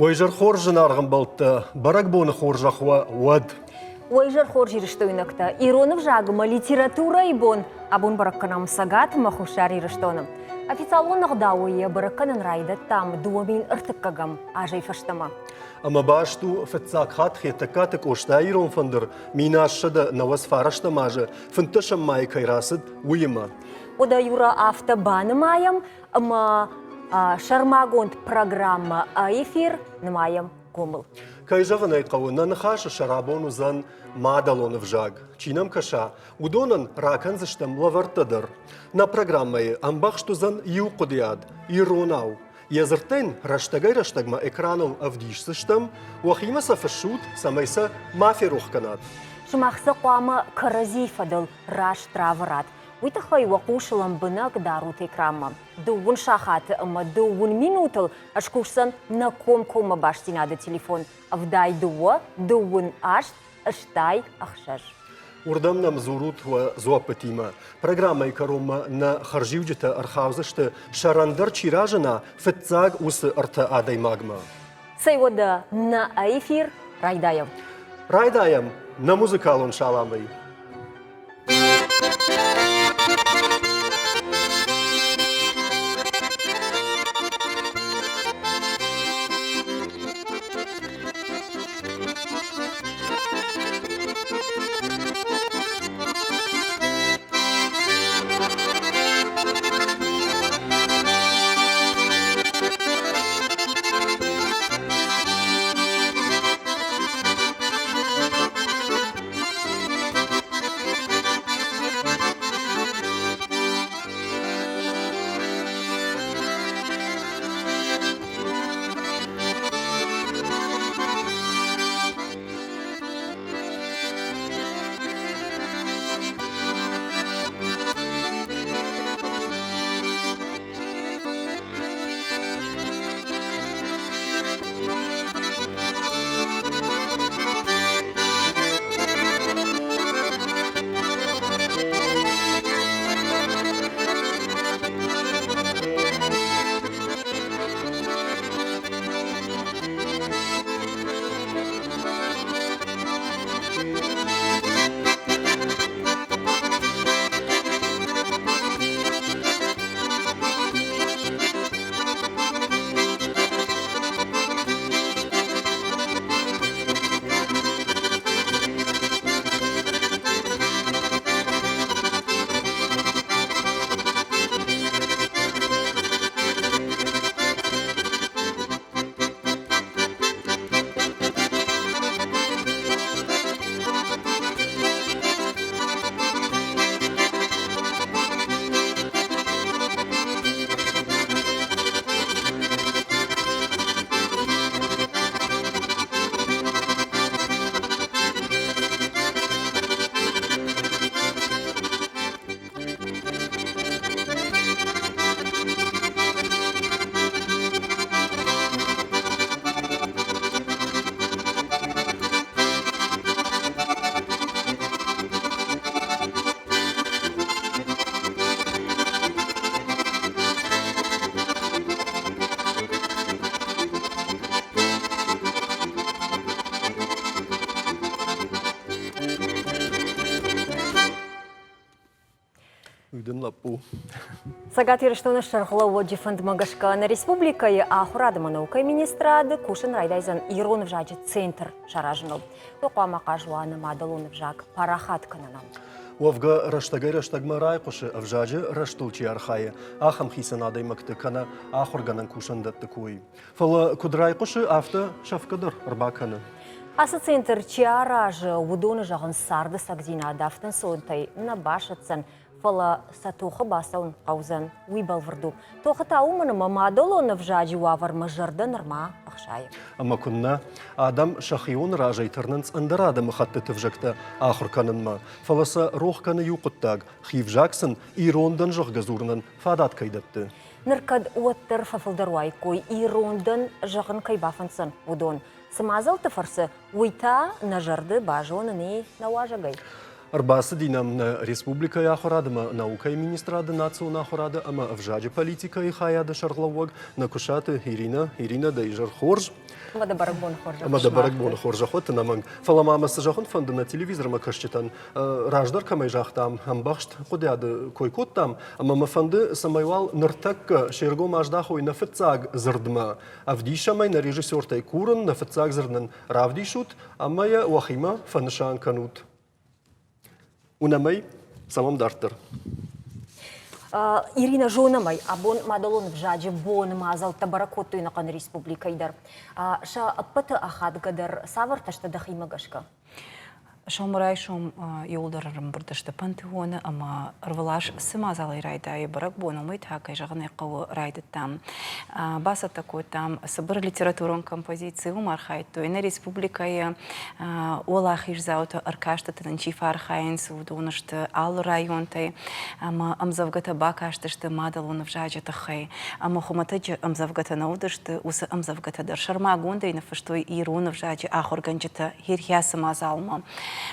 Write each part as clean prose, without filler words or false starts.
Уӕ изӕр хорз, зынаргъ ӕмбӕлттӕ, бӕрӕгбоны хорзӕх уӕ уӕд! Уӕ изӕр хорз, ирыстойнӕгтӕ! Ирон ӕвзагмӕ литературӕйы бон абон бӕрӕг кӕнӕм Цӕгат ӕмӕ Хуссар Ирыстоны. Официалон ӕгъдауӕй йӕ бӕрӕг кӕнын райдыдтам 2001 азӕй фӕстӕмӕ. Ӕмӕ баст у фыццаг хатт Хетӕгкаты Къостайы ирон фӕндыр 1799 азы 15 майы кӕй рацыд, уыимӕ. Уӕдӕ Юра афтӕ банымайӕм, ӕмӕ сӕрмагонд программӕ эфир нымайӕм гомыл. Кӕй зӕгъын ӕй хъӕуы, нӕ ныхасы сӕрабон уыдзӕн мадӕлон ӕвзаг. Чи нӕм кӕса, уыдонӕн ракӕндзыстӕм лӕвӕрттӕ дӕр. Нӕ программӕйы ӕмбӕхст уыдзӕн иу хъуыдыйад иронау. Йӕ дзырдтӕ йын рӕстӕгӕй-рӕстӕгмӕ экраныл ӕвдисдзыстӕм, уӕхимӕ сӕ фыссут, цӕмӕй сӕ ма ферох кӕнат. Сымах сӕ хъуамӕ кӕрӕдзийы фӕдыл раст равӕрат. Уый тыххӕй уӕ хъус лӕмбынӕг дарут экранмӕ. Дыууын сахаты ӕмӕ дыууын минутыл скусдзӕн нӕ комкоммӕ бастдзинады телефон 72 28 86. Уырдӕм нӕм дзурут уӕ дзуӕппытимӕ. Программӕйы кӕронмӕ нӕ хӕрзиуджытӕ ӕрхаудзысты, сӕрӕндӕр чи разына, фыццаг уыцы ӕртӕ адӕймагмӕ. Цӕй уӕдӕ нӕ эфир райдайӕм. Райдайӕм нӕ музыкалон саламӕй. Уый лӕппу. Цӕгат Ирыстоны сӕргълӕууӕджы фӕндмӕ гӕсгӕ нӕ республикӕйы ахуырад ӕмӕ наукӕйы министрады кусын райдайдзӕн ирон ӕвзаджы центр саразыныл. Уый хъуамӕ ахъаз уа нӕ мадӕлон ӕвзаг парахат кӕнынӕн. Уӕвгӕ, рӕстӕгӕй-рӕстӕгмӕ райхъуысы, ӕвзаджы рӕзтыл чи архайы, ахӕм хицӕн адӕймӕгты кӕнӕ ахуыргӕнӕн кусӕндӕтты кой. Фӕлӕ куыд райхъуысы, афтӕ сӕфгӕ дӕр ӕрбакӕны. Ацы центр чи аразы, уыдоны зӕгъынц, царды цӕгдзинад афтӕ ӕнцонтӕй нӕ басӕтдзӕн, фӕлӕ сӕ тохы бацӕуын хъӕудзӕн, уый бӕлвырд у. Тохы та уымӕн ӕмӕ мадӕлон ӕвзаджы уавӕрмӕ зӕрдӕ нырма ӕхсайы. Ӕмӕ куыннӕ, адӕм сӕхион разӕй тырнынц ӕндӕр адӕмыхӕттыты ӕвзӕгтӕ ахуыр кӕнынмӕ, фӕлӕ сӕ рох кӕны иу хъуыддаг, хи взаг сын ирон дӕн зӕгъгӕ дзурынӕн фадат кӕй дӕтты. Ныр кӕд уӕддӕр фӕфылдӕр уаиккой ирон дӕн зӕгъын кӕй бафӕнддзӕн, уыдон. Цы мадзӕлтты фӕрцы, уый та нӕ зӕрды базонын и нӕ уазӕгӕй. Ӕрбацыди нӕм нӕ республикӕйы ахуырад ӕмӕ наукӕйы министрады национ ахуырады ӕмӕ ӕвзаджы политикӕйы хайады сӕргълӕууӕг Нӕкуысаты Иринӕ. Иринӕ, дӕ изӕр хорз. Ӕмӕ дӕ бӕрӕгбоны хорзӕх. Ӕмӕ дӕ бӕрӕгбоны хорзӕх уӕд ӕнӕмӕнг. Фӕлӕ ма мӕ цы зӕгъын фӕнды нӕ телевизормӕ кӕсджытӕн, раздӕр кӕмӕй загътам, ӕмбӕхст хъуыдыйады кой кодтам, ӕмӕ мӕ фӕнды, цӕмӕй уал ныртӕккӕ се ргом аздахой нӕ фыццаг дзырдмӕ. Ӕвдисӕм ӕй нӕ режиссертӕй курын, нӕ фыццаг дзырд нын равдисут ӕмӕ йӕ уӕхимӕ фӕнысан кӕнут. Уынӕм ӕй, цӕуӕм дарддӕр. Ирина, зонӕм ӕй, абон мадӕлон ӕвзаджы боны мадзӕлттӕ бӕрӕг кодтой ӕнӕхъӕн республикӕйы дӕр. Сӕ ӕппӕты ахадгӕдӕр цавӕртӕ сты дӕхимӕ гӕсгӕ? Сӕумӕрайсом иууылдӕр ӕрӕмбырд сты пантеоны ӕмӕ ӕрвылаз цы мадзалӕй райдайы бӕрӕгбон, уымӕй та, кӕй зӕгъын ӕй хъӕуы, райдыдтам. Бацӕттӕ кодтам цыбыр литературон композици, уым архайдтой нӕ республикӕйы уӕлахиздзаутӕ, ӕркастыты нын чи фӕархайынц, уыдон сты алы районтӕй ӕмӕ ӕмдзӕвгӕтӕ бакастысты мадӕлон ӕвзаджы тыххӕй. Ӕмӕ хуымӕтӕджы ӕмдзӕвгӕтӕ нӕ уыдысты, уыцы ӕмдзӕвгӕтӕ дӕр сӕрмагондӕй ныффыстой ирон ӕвзаджы ахуыргӕнджытӕ Хирхиасы мадзалмӕ.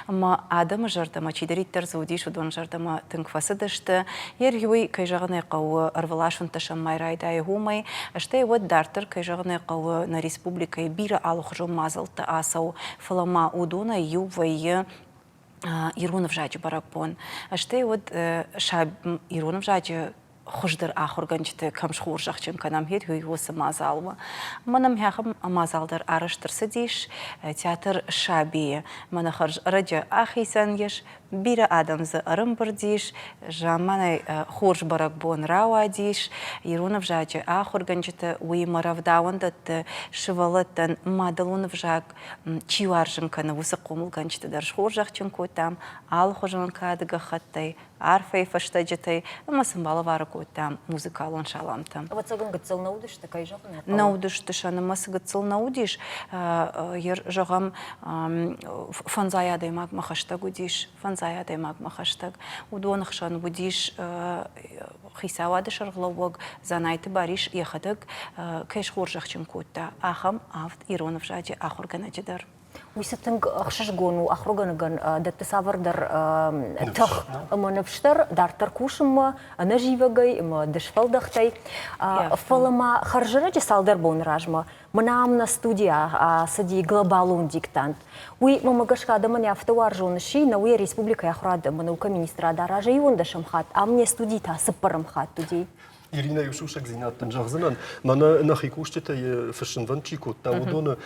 Ӕмӕ адӕмы зӕрдӕмӕ чидӕриддӕр дзы уыдис, уыдон зӕрдӕмӕ тынг фӕцыдысты. Йе уый, кӕй зӕгъын ӕй хъӕуы, ӕрвылаз фынддӕсӕм май райдайы уымӕй, стӕй уӕд дарддӕр, кӕй зӕгъын ӕй хъӕуы, нӕ республикӕйы бирӕ алыхуызон мадзӕлттӕ ацӕуы, фӕлӕ ма уыдонӕй иу вӕййы ирон ӕвзаджы бӕрӕгбон. Стӕй уӕд ирон ӕвзаджы хуыздӕр ахуыргӕнджыты кӕм схорзӕхджын кӕнӕм, уый уыцы мадзалмӕ. Мӕнӕ ахӕм мадзал дӕр арӕзт ӕрцыдис театр «Саби-йы». Мӕнӕ хӕрз ӕрӕджы ахицӕн ис, бирӕ адӕм дзы ӕрӕмбырд ис, замманай хорз бӕрӕгбон рауадис, ирон ӕвзаджы ахуыргӕнджытӕ, уыимӕ рӕвдауӕндӕтты сывӕллӕттӕн мадӕлон ӕвзаг чи уарзын кӕны, уыцы хъомылгӕнджыты дӕр схорзӕхджын кодтам алыхуызон кады гӕххӕттӕй, арфӕйы фӕстӕджытӕй ӕмӕ сын балӕвар кодтам музыкалон саламтӕ. Ӕвӕццӕгӕн, гыццыл нӕ уыдысты, кӕй зӕгъын ӕй хъӕуы? Нӕ уыдысты, сӕ нымӕц гыццыл нӕ уыдис. Зӕгъӕм, фӕндзай адӕймагмӕ хӕстӕг уыдис, фӕндзай адӕймагмӕ хӕстӕг. Уыдоны хсӕн уыдис хицауады сӕргълӕууӕг Дзанайты Барис йӕхӕдӕг кӕй схорзӕхджын кодта, ахӕм авд ирон ӕвзаджы ахуыргӕнӕджы дӕр. Уый цы тынг ӕхсызгон у ахуыргӕнӕгӕн дӕтты цавӕрдӕр тых ӕмӕ ныфс дӕр дарддӕр кусынмӕ, ӕнӕзивӕгӕй ӕмӕ дысфӕлдӕхтӕй. Фӕлӕ ма хӕрзӕрӕджы цалдӕр боны размӕ мӕнӕ ам нӕ студийы ацыди глобалон диктант. Уый мӕмӕ гӕсгӕ адӕмӕн афтӕ уарзон сси, нӕ уый республикӕйы ахуырад ӕмӕ наукӕ министрад аразы иуӕндӕсӕм хатт, ам не студийы та цыппӕрӕм хатт уыди. Иринӕ, иу сусӕгдзинад дын зӕгъдзынӕн. Мӕнӕ нӕхи кусджытӕй фыссынвӕнд чи кодта, уыдоны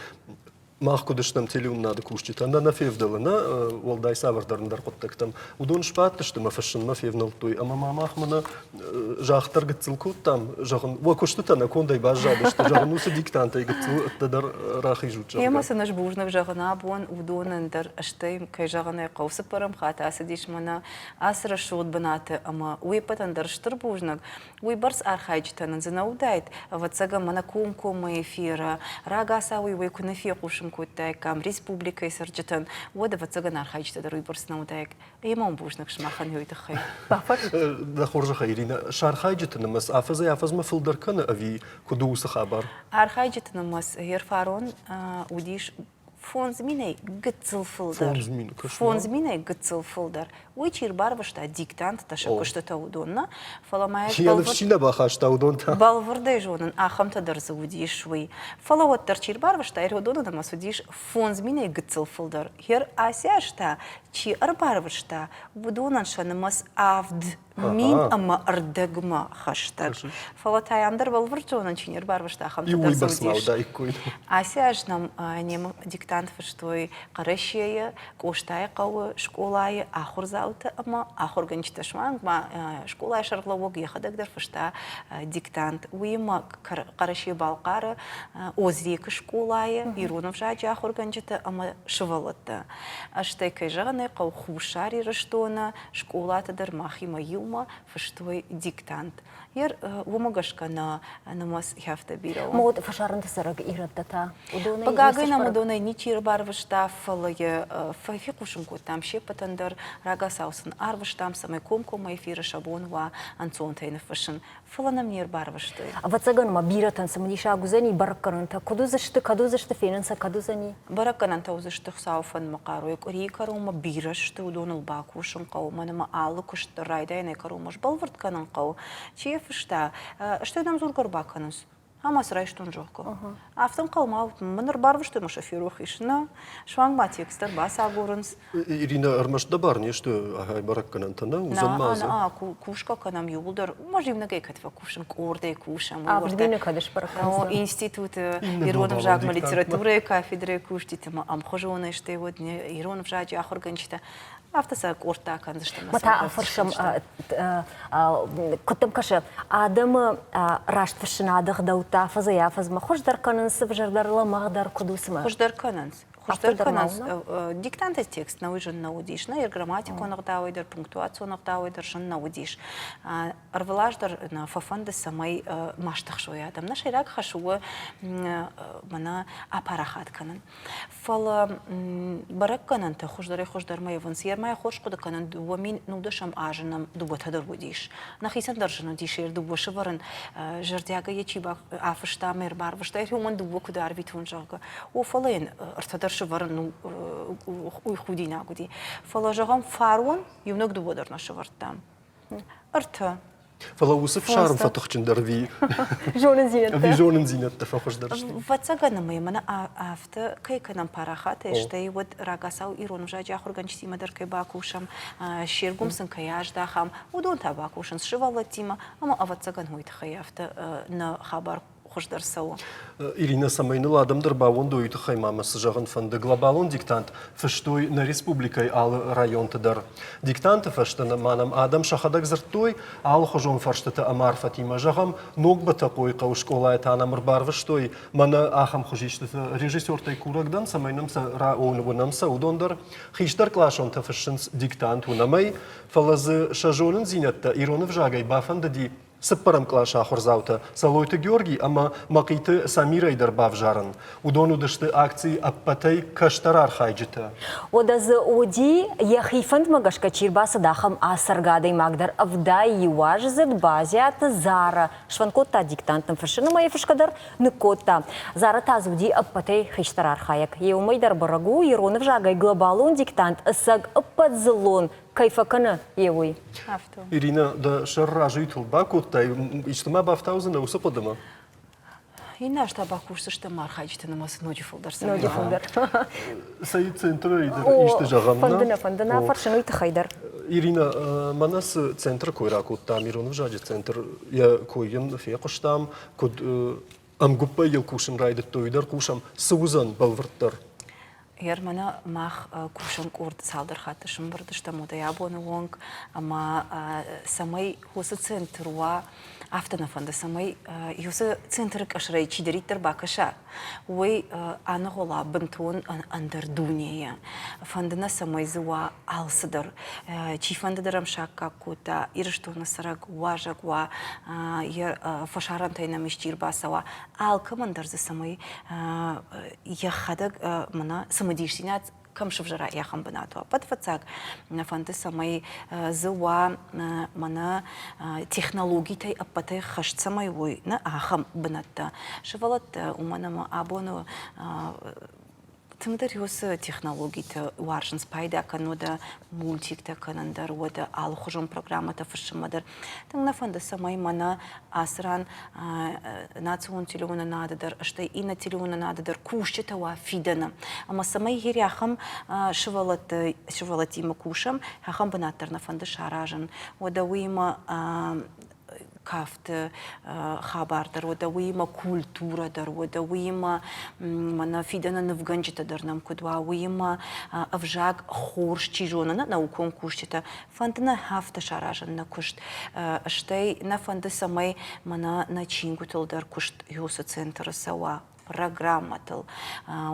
мах куыд стӕм телеуынынады кусджытӕ, нӕ нӕ февдӕлы, нӕ уӕлдай цавӕрдӕр ӕндӕр хъуыддӕгтӕм. Уыдон сбадтысты мӕ фыссынмӕ февнӕлдтой ӕмӕ ма мах мӕнӕ загъд дӕр гыццыл кодтам, зӕгъын, уӕ куыстытӕ нӕ кондӕй баззадысты, зӕгъын, уыцы диктантӕй гыццыл ӕддӕдӕр рахизут, зӕгъгӕ. Ӕмӕ сын ӕз бузныг зӕгъын абон уыдонӕн дӕр, стӕй, кӕй зӕгъын ӕй хъӕуы, цыппӕрӕм хатт ацыдис мӕнӕ ацы рӕсугъд бынаты ӕмӕ уе ппӕтӕн дӕр стыр бузныг. Уыйбӕрц архайджытӕ нын дзы нӕ уыдаид, ӕвӕццӕгӕн, мӕнӕ комкоммӕ эфиры рагацау уый куы нӕ фехъусын кодтаиккам республикӕйы цӕрджытӕн, уӕд, ӕвӕццӕгӕн, архайджытӕ дӕр уыйбӕрц нӕ уыдаик. Ӕмӕ уын бузныг сымахӕн уый тыххӕй. Дӕ хорзӕхӕй, Иринӕ, сӕ архайджыты нымӕц афӕдзӕй-афӕдзмӕ фылдӕр кӕны ӕви куыд у уыцы хабар? Архайджыты нымӕц ӕрфарон уыдис 5000-ӕй гыццыл фылдӕр. 5000-ӕй гыццыл фылдӕр. Уый чи рбарвыста диктанттӕ сӕ куыстытӕ уыдон нӕ, фӕлӕ ма Йӕ ныфс чи нӕ бахаста, уыдон та? Бӕлвырдӕй зонын, ахӕмтӕ дӕр дзы уыдис уый. Фӕлӕ уӕддӕр чи рбарвыста, уыдоны нымӕц уыдис 5000-ӕй гыццыл фылдӕр. Гъер ацы аз та чи ӕрбарвыста, уыдонӕн сӕ нымӕц 7 500-мӕ хӕстӕг. Фӕлӕ та йӕм дӕр бӕлвырд зонын чи не рбарвыста, ахӕмтӕ дӕр дзы уыдис. Ацы аз нӕм немы диктант фыстой Хъӕрӕсейы, Къостайы хъӕуы скъолайы ахуырдзаутӕ ӕмӕ ахуыргӕнджытӕ. Суанг ма скъолайы сӕргълӕууӕг йӕхӕдӕг дӕр фыста диктант. Уыимӕ Хъӕрӕсе-Балхъары Озрекы скъолайы ирон ӕвзаджы ахуыргӕнджытӕ ӕмӕ сывӕллӕттӕ. Стӕй, кӕй зӕгъын ӕй хъӕуы, Хуссар Ирыстоны скъолаты дӕр махимӕ иумӕ фыстой диктант. Ер уымӕ гӕсгӕ нӕ нымӕц афтӕ бирӕ у. Мод фӕсарӕнты цӕрӕг ирӕттӕ та уыдонӕй Хъыгагӕн нӕм уыдонӕй ничи ӕрбарвыста, фӕлӕ йӕ фехъусын кодтам се ппӕтӕн дӕр, рагацау сын арвыстам, цӕмӕй комкоммӕ эфиры сӕ бон уа ӕнцонтӕй ныффыссын. Фӕлӕ нӕм не рбарвыстой. Ӕвӕццӕгӕн ма бирӕтӕн цымыдисаг уыдзӕни бӕрӕггӕнӕнтӕ куыд уыдзысты, кӕд уыдзысты, фенын сӕ кӕд уыдзӕни? Бӕрӕггӕнӕнтӕ уыдзысты Хуыцауы фӕндмӕ хъаруйы къуырийы кӕронмӕ бирӕ сты, уыдоныл бакусын хъӕуы, мӕнӕ ма алы куыст дӕр райдайӕнӕй кӕронмӕ сбӕлвырд кӕнын хъӕуы. Чи йӕ фыста, стӕй нӕм дзургӕ ӕрбакӕнынц. Ӕмӕ цы райстон, зӕгъгӕ. Афтӕ ӕнхъӕлмӕ мын ӕрбарвыстой мӕ сӕ ферох ис. Нӕ, суанг ма текст дӕр бацагурынц. Ирина, ӕрмӕст дӕ бар не сты ахӕм бӕрӕггӕнӕнтӕ, нӕ? Уыдзӕн ма дзы? Нӕ, кусгӕ кӕнӕм иууылдӕр. Ма иунӕгӕй кӕд фӕкусын, къордӕй кусӕм. Авд кӕд сбӕрӕг кӕндзынӕ? Институты ирон ӕвзагмӕ литературӕйы кафедрӕйы кусджытӕ ма ӕмхуызонӕй стӕй уӕд ирон ӕвзаджы ахуыргӕнджытӕ. Афтӕ сӕ къордтӕ акӕндзыстӕм. Ма та афӕрсӕм, куыд дӕм кӕсы, адӕмы растфыссынады ӕгъдӕуттӕ афӕдзӕй-афӕдзмӕ хуыздӕр кӕнынц, ӕвзӕрдӕр, лӕмӕгъдӕр куыд у цымӕ? Хуыздӕр кӕнынц. Хуыздӕр кӕнынц. Диктанты текст нӕ уый зын нӕ уыдис. Нӕ грамматикон ӕгъдауӕй дӕр, пунктуацион ӕгъдауӕй дӕр зын нӕ уыдис. Ӕрвылаз дӕр нӕ фӕфӕнды, цӕмӕй ма стыхсой адӕм. Нӕ сӕйраг хӕс у мӕнӕ апарахат кӕнын. Фӕлӕ бӕрӕггӕнӕнтӕ хуыздӕрӕй-хуыздӕрмӕ ивынц. Ермӕ хорз хъуыды кӕнын, 2019 азы нӕм дыууӕтӕ дӕр уыдис. Нӕхицӕн дӕр зын уыдис йӕ дыууӕ сывӕрын, зӕрдиагӕй йӕ чи афыста ӕмӕ ӕрбарвыста, уымӕн дыууӕ куыд арвитон, зӕгъгӕ. О, фӕлӕ йын ӕртӕ дӕр сывӕрын ну, уый худинаг уыди. Фӕлӕ, зӕгъӕм, фарон иунӕг дыууӕ дӕр нӕ сӕвӕрдтам. Ӕртӕ. Фӕлӕ уыцы фсарм фӕтыхджындӕр ӕви зонындзинӕдтӕ? Ӕви зонындзинӕдтӕ фӕхуыздӕр сты? Ӕвӕццӕгӕн ӕмӕ мӕнӕ афтӕ кӕй кӕнӕм парахатӕй, стӕй уӕд рагацау ирон ӕвзаджы ахуыргӕнджытимӕ дӕр кӕй бакусӕм, се ргом сын кӕй аздахӕм, уыдон та бакусынц сывӕллӕттимӕ ӕмӕ ӕвӕццӕгӕн уый тыххӕй афтӕ нӕ хабар хуыздӕр цӕуы. Ирина, цӕмӕй ныл адӕм дӕр баууӕндой, уый тыххӕй ма мӕ цы зӕгъын фӕнды. Глобалон диктант фыстой нӕ республикӕйы алы районты дӕр. Диктанты фӕстӕ ма нӕм адӕм сӕхӕдӕг дзырдтой алыхуызон фӕрстытӕ ӕмӕ арфӕтимӕ. Зӕгъӕм, Ног Бӕтӕхъойы хъӕуы скъолайы та нӕм ӕрбарвыстой мӕнӕ ахӕм хуызистыты режиссертӕй курӕг дӕн, цӕмӕй нӕм сӕ уынӕм сӕ уыдон дӕр. Хистӕркъласонтӕ фыссынц диктант, уынӕм ӕй, фӕлӕ дзы сӕ зонындзинӕдтӕ ирон ӕвзагӕй бафӕндыди Цыппӕрӕм къласы ахуырдзаутӕ Цӕлойты Георгий ӕмӕ Мӕхъиты Самирӕй дӕр бавзарын. Уыдон уыдысты акцийы ӕппӕтӕй кӕстӕр архайджытӕ. Уӕдӕ дзы уыди, йӕхи фӕндмӕ гӕсгӕ чи рбацыд, ахӕм ацӕргӕ адӕймаг дӕр 71-аздзыд Базиаты Зара сфӕнд кодта диктант ныффыссын ӕмӕ йӕ фысгӕ дӕр ныккодта. Зара та дзы уыди ӕппӕтӕй хистӕр архайӕг. Йе уымӕй дӕр бӕрӕг у, ирон ӕвзагӕй глобалон диктант ӕцӕг ӕппӕтдзыллон кӕй фӕкӕны, йе уый. Афтӕ. Ирина, дӕ сӕр разыйтыл бакодтай, исты ма бафтаудзынӕ уыцы хъуыдымӕ? Иннӕ аз та бакусдзыстӕм архайджыты нымӕц ноджы фылдӕр. Ноджы фылдӕр. Цӕй центрӕй дӕр исты зӕгъӕм, Фӕнды нӕ, фӕнды нӕ фӕрсын уый тыххӕй дӕр. Ирина, мӕнӕ цы центры кой ракодтам, ирон ӕвзаджы центр, йӕ кой йын фехъуыстам, куыд ӕмгуыппӕй йыл кусын райдыдтой, уый дӕр хъусӕм, цы уыдзӕн бӕлвырддӕр? Гъер мӕнӕ мах кусӕн къорд цалдӕр хатты сӕмбырд стӕм уӕдӕй абоны онг, ӕмӕ цӕмӕй уыцы центр уа, афтӕ нӕ фӕнды, цӕмӕй уыцы центры къӕсӕрӕй чидӕриддӕр бакӕса, уый аныгъуыла бынтон ӕндӕр дунейы. Фӕнды нӕ, цӕмӕй дзы уа алцыдӕр. Чифӕнды дӕр ӕм саккаг кодта, Ирыстоны цӕрӕг уазӕг уа, йӕ фӕсарӕнтӕй нӕм исчи ӕрбацӕуа, алкӕмӕн дӕр дзы цӕмӕй йӕхӕдӕг мӕнӕ цымыдисдзинад кӕм сывзӕра, ахӕм бынат уа. Ӕппӕт фыццаг нӕ фӕнды, цӕмӕй дзы уа мӕнӕ технологитӕй ӕппӕтӕй хӕст цӕмӕй уой, нӕ ахӕм бынӕттӕ. Сывӕллӕттӕ, уымӕн ӕмӕ абоны Тынгдӕр уыцы технологитӕ уарзынц пайда кӕнын, уӕдӕ мультиктӕ кӕнын дӕр, уӕдӕ алыхуызон программӕтӕ фыссынмӕ дӕр. Тынг нӕ фӕнды, цӕмӕй мӕнӕ ацы ран национ телеуынынады дӕр, стӕй иннӕ телеуынынады дӕр кусджытӕ уа фидӕны. Ӕмӕ цӕмӕй гъер ахӕм сывӕллӕтты сывӕллӕттимӕ кусӕм, ахӕм бынат дӕр нӕ фӕнды саразын. Уӕдӕ уыимӕ кафты хабар дӕр, уӕдӕ уыимӕ культурӕ дӕр, уӕдӕ уыимӕ мӕнӕ фидӕны нывгӕнджытӕ дӕр нӕм куыд уа, уыимӕ ӕвзаг хорз чи зоны, нӕ наукон кусджытӕ, фӕнды нӕ афтӕ саразын нӕ куыст. Стӕй нӕ фӕнды, цӕмӕй мӕнӕ нӕ чингуытыл дӕр куыст уыцы центры цӕуа программӕтыл.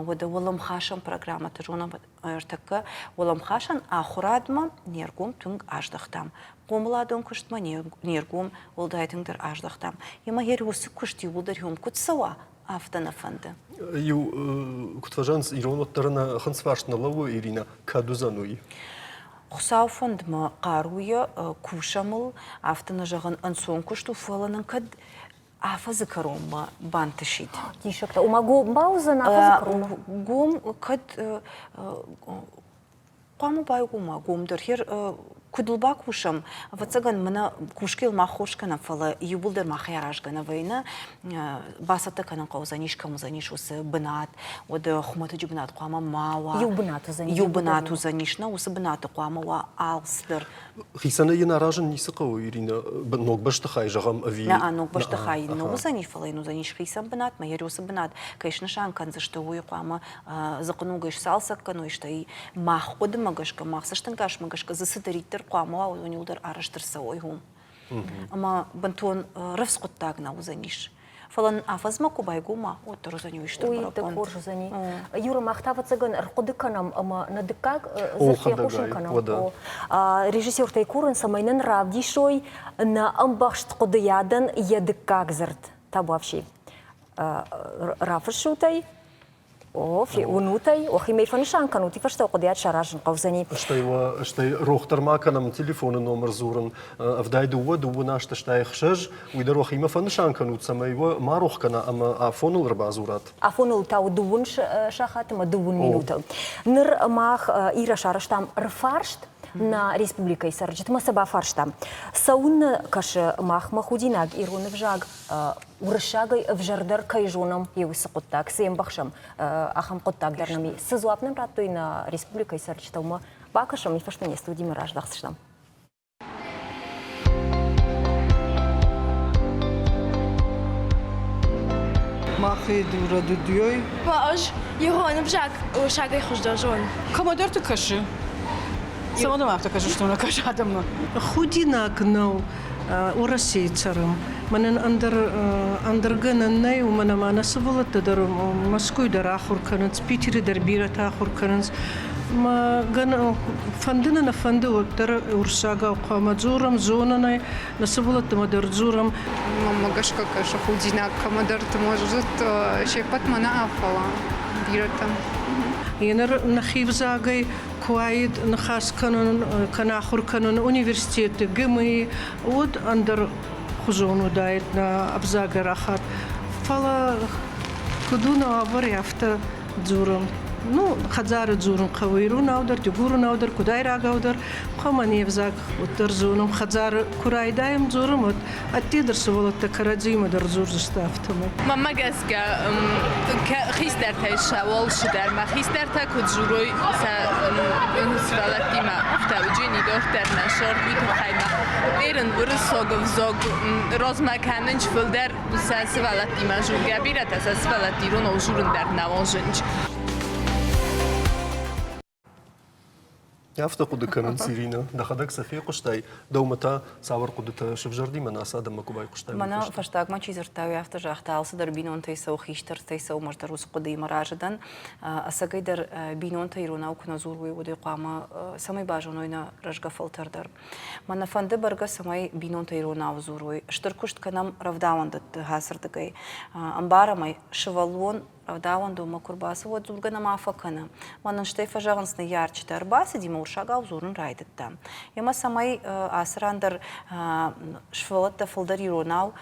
Уӕдӕ уӕлӕмхасӕн программӕты зонӕм ӕртӕккӕ уӕлӕмхасӕн ахуырадмӕ не ргом тынг аздӕхтам. Хъомыладон куыстмӕ не ргом уӕлдай тынгдӕр аздӕхтам. Ӕмӕ йӕ уыцы куыст иууылдӕр уым куыд цӕуа, афтӕ нӕ фӕнды. Иу, куыд фӕзӕгъынц, ирон уӕддӕр нӕ хынцфарст нӕ лӕууы, Ирина, кӕд уыдзӕн уый? Хуыцау фӕндмӕ хъаруйӕ кусӕм ыл, афтӕ нӕ зӕгъын ӕнцон куыст у, фӕлӕ нын кӕд афӕдзы кӕронмӕ бантысид. Диссӕгтӕ. Ома гом бауыдзӕн афӕдзы кӕронмӕ? Гом кӕд хъуамӕ байгом уа гом дӕр. Куыд ыл бакусӕм, ӕвӕццӕгӕн, мӕнӕ кусгӕ мах хорз кӕнӕм, фӕлӕ иууылдӕр махӕй аразгӕ нӕ вӕййы, бацӕттӕ кӕнын хъӕудзӕнис, кӕм уыдзӕнис уыцы бынат, уӕд хуымӕтӕджы бынат хъуамӕ ма уа. Иу бынат уыдзӕнис. Иу бынат уыдзӕнис, нӕ уыцы бынаты хъуамӕ уа алцыдӕр. Хицӕнӕй йын аразын ницы хъӕуы, Иринӕ, ног бӕстыхай, зӕгъӕм, ӕви? Нӕ, ног бӕстыхай нӕ уыдзӕни, фӕлӕ йын уыдзӕнис хицӕн бынат, мӕ йӕ уыцы бынат кӕй снысан кӕндзысты, уый хъуамӕ дзыхъыногӕй сцалцӕг кӕной, стӕй мах хъуыдымӕ гӕсгӕ, мах цӕстӕнгасмӕ гӕсгӕ дзы цыдӕриддӕр хъуамӕ уа, уыдон иуылдӕр арӕзт ӕрцӕуой уым. Ӕмӕ бынтон рӕвдз хъуыддаг нӕ уыдзӕнис. Фӕлӕ афӕдзмӕ куы байгом уа, уӕддӕр уыдзӕни уый стыр Уый бӕрӕгбон. хорз уыдзӕни. Юра, мах та ӕвӕццӕгӕн ӕрхъуыды кӕнӕм ӕмӕ нӕ дыккаг дзырд фехъусын кӕнӕм. Режиссертӕй курын, цӕмӕй нын равдисой нӕ ӕмбӕхст хъуыдыйадӕн йӕ дыккаг дзырд. Табуафси. Рафыссут ӕй, О, уынут ӕй, уӕхимӕ фӕнысан кӕнут, уый фӕстӕ хъуыдыйад саразын хъӕудзӕни. Стӕй уӕ, стӕй рох дӕр ма кӕнӕм телефоны номыр дзурын. 72 дыууын аст 86, уый дӕр уӕхимӕ фӕнысан кӕнут, цӕмӕй уӕ ма рох кӕна ӕмӕ афоныл ӕрбадзурат. Афоныл та у дыууын сахат ӕмӕ дыууын минутыл. Ныр мах Ира сарӕзтам ӕрфарст нӕ республикӕйы цӕрджытмӕ сӕ бафарстам. Цӕуыннӕ кӕсы махмӕ худинаг ирон ӕвзаг уырыссагӕй ӕвзӕрдӕр кӕй зонӕм, йе уыцы хъуыддаг, цы ӕмбӕхсӕм, ахӕм хъуыддаг дӕр нӕм и. Цы дзуапп нын радтой нӕ республикӕйы цӕрджытӕ, уымӕ бакӕсӕм, уый фӕстӕ не студимӕ раздӕхдзыстӕм. Махи дура-дудуй. Ӕз ирон ӕвзаг уырыссагӕй хуыздӕр зонын. Кӕмӕдӕрты кӕсы. Цӕмӕн афтӕ кӕсыс, нӕ кӕсы адӕммӕ? Худинаг нӕу Уӕрӕсейы цӕрӕм. Мӕнӕн ӕндӕр ӕндӕр гӕнӕн нӕй, уымӕн ӕмӕ нӕ сывӕллӕттӕ дӕр Мӕскуыйы дӕр ахуыр кӕнынц, Питеры дӕр бирӕтӕ ахуыр кӕнынц. Мӕ фӕнды нӕ нӕ фӕнды, уӕддӕр уырыссагау хъуамӕ дзурӕм, зонӕн ӕй, нӕ сывӕллӕттӕмӕ дӕр дзурӕм. Мӕнмӕ гӕсгӕ кӕсы худинаг кӕмӕдӕрты, может, се ппӕтмӕ нӕ, фӕлӕ бирӕтӕм. Еныр нӕхи взагӕй куы уаид ныхас кӕнын кӕнӕ ахуыр кӕнын университеты ГМИ, уӕд ӕндӕр хуызон уыдаид нӕ ӕвзагы рахатт. Фӕлӕ куыд у нӕ уавӕр, афтӕ дзурӕм. Ну, хӕдзары дзурын хъӕуы иронау дӕр, дыгуронау дӕр, куыдайрагау дӕр. Хъуамӕ не взаг уӕддӕр зонӕм. Хӕдзары куы райдайӕм дзурын, уӕд ӕдде дӕр сывӕллӕттӕ кӕрӕдзимӕ дӕр дзурдзысты афтӕмӕй. Мӕнмӕ гӕсгӕ, хистӕртӕй сӕ уӕлсыдӕр ма хистӕртӕ куыд дзурой сӕ сывӕллӕттимӕ, афтӕ уыджени дохтӕр нӕ сорт уый тыххӕй ма Эрын уырыссаг ӕвзаг размӕ кӕнынч фылдӕр сӕ сывӕллӕттимӕ дзургӕ, бирӕтӕ сӕ сывӕллӕтты иронау дзурын дӕр нӕ уарзынч. Афтӕ хъуыды кӕнынц, Иринӕ. Дӕхӕдӕг сӕ фехъуыстай, дӕумӕ та цавӕр хъуыдытӕ сывзӕрди мӕнӕ ацы адӕммӕ куы байхъуыстай? Мӕнӕ фӕстагмӕ чи дзырдта, уый афтӕ загъта, алцыдӕр бинонтӕй цӕуы, хистӕртӕй цӕуы, ӕз дӕр уыцы хъуыдыимӕ разы дӕн. Ӕцӕгӕй дӕр бинонтӕ иронау куы нӕ дзурой, уӕд ӕй хъуамӕ цӕмӕй базоной нӕ рӕзгӕ фӕлтӕр дӕр. Мӕнӕ фӕнды бӕргӕ, цӕмӕй бинонтӕ иронау дзурой. Стыр куыст кӕнӕм рӕвдауӕндӕтты ацырдыгӕй. Ӕмбарӕм ӕй, сывӕллон рӕвдауӕндонмӕ куы рбацӕуы, уӕд дзургӕ нӕма фӕкӕны. Мӕнӕн стӕй фӕзӕгъынц ныййарджытӕ, ӕрбацыди мӕ урсагау дзурын райдыдта. Ӕмӕ цӕмӕй ацы ран дӕр сывӕллӕттӕ фылдӕр иронау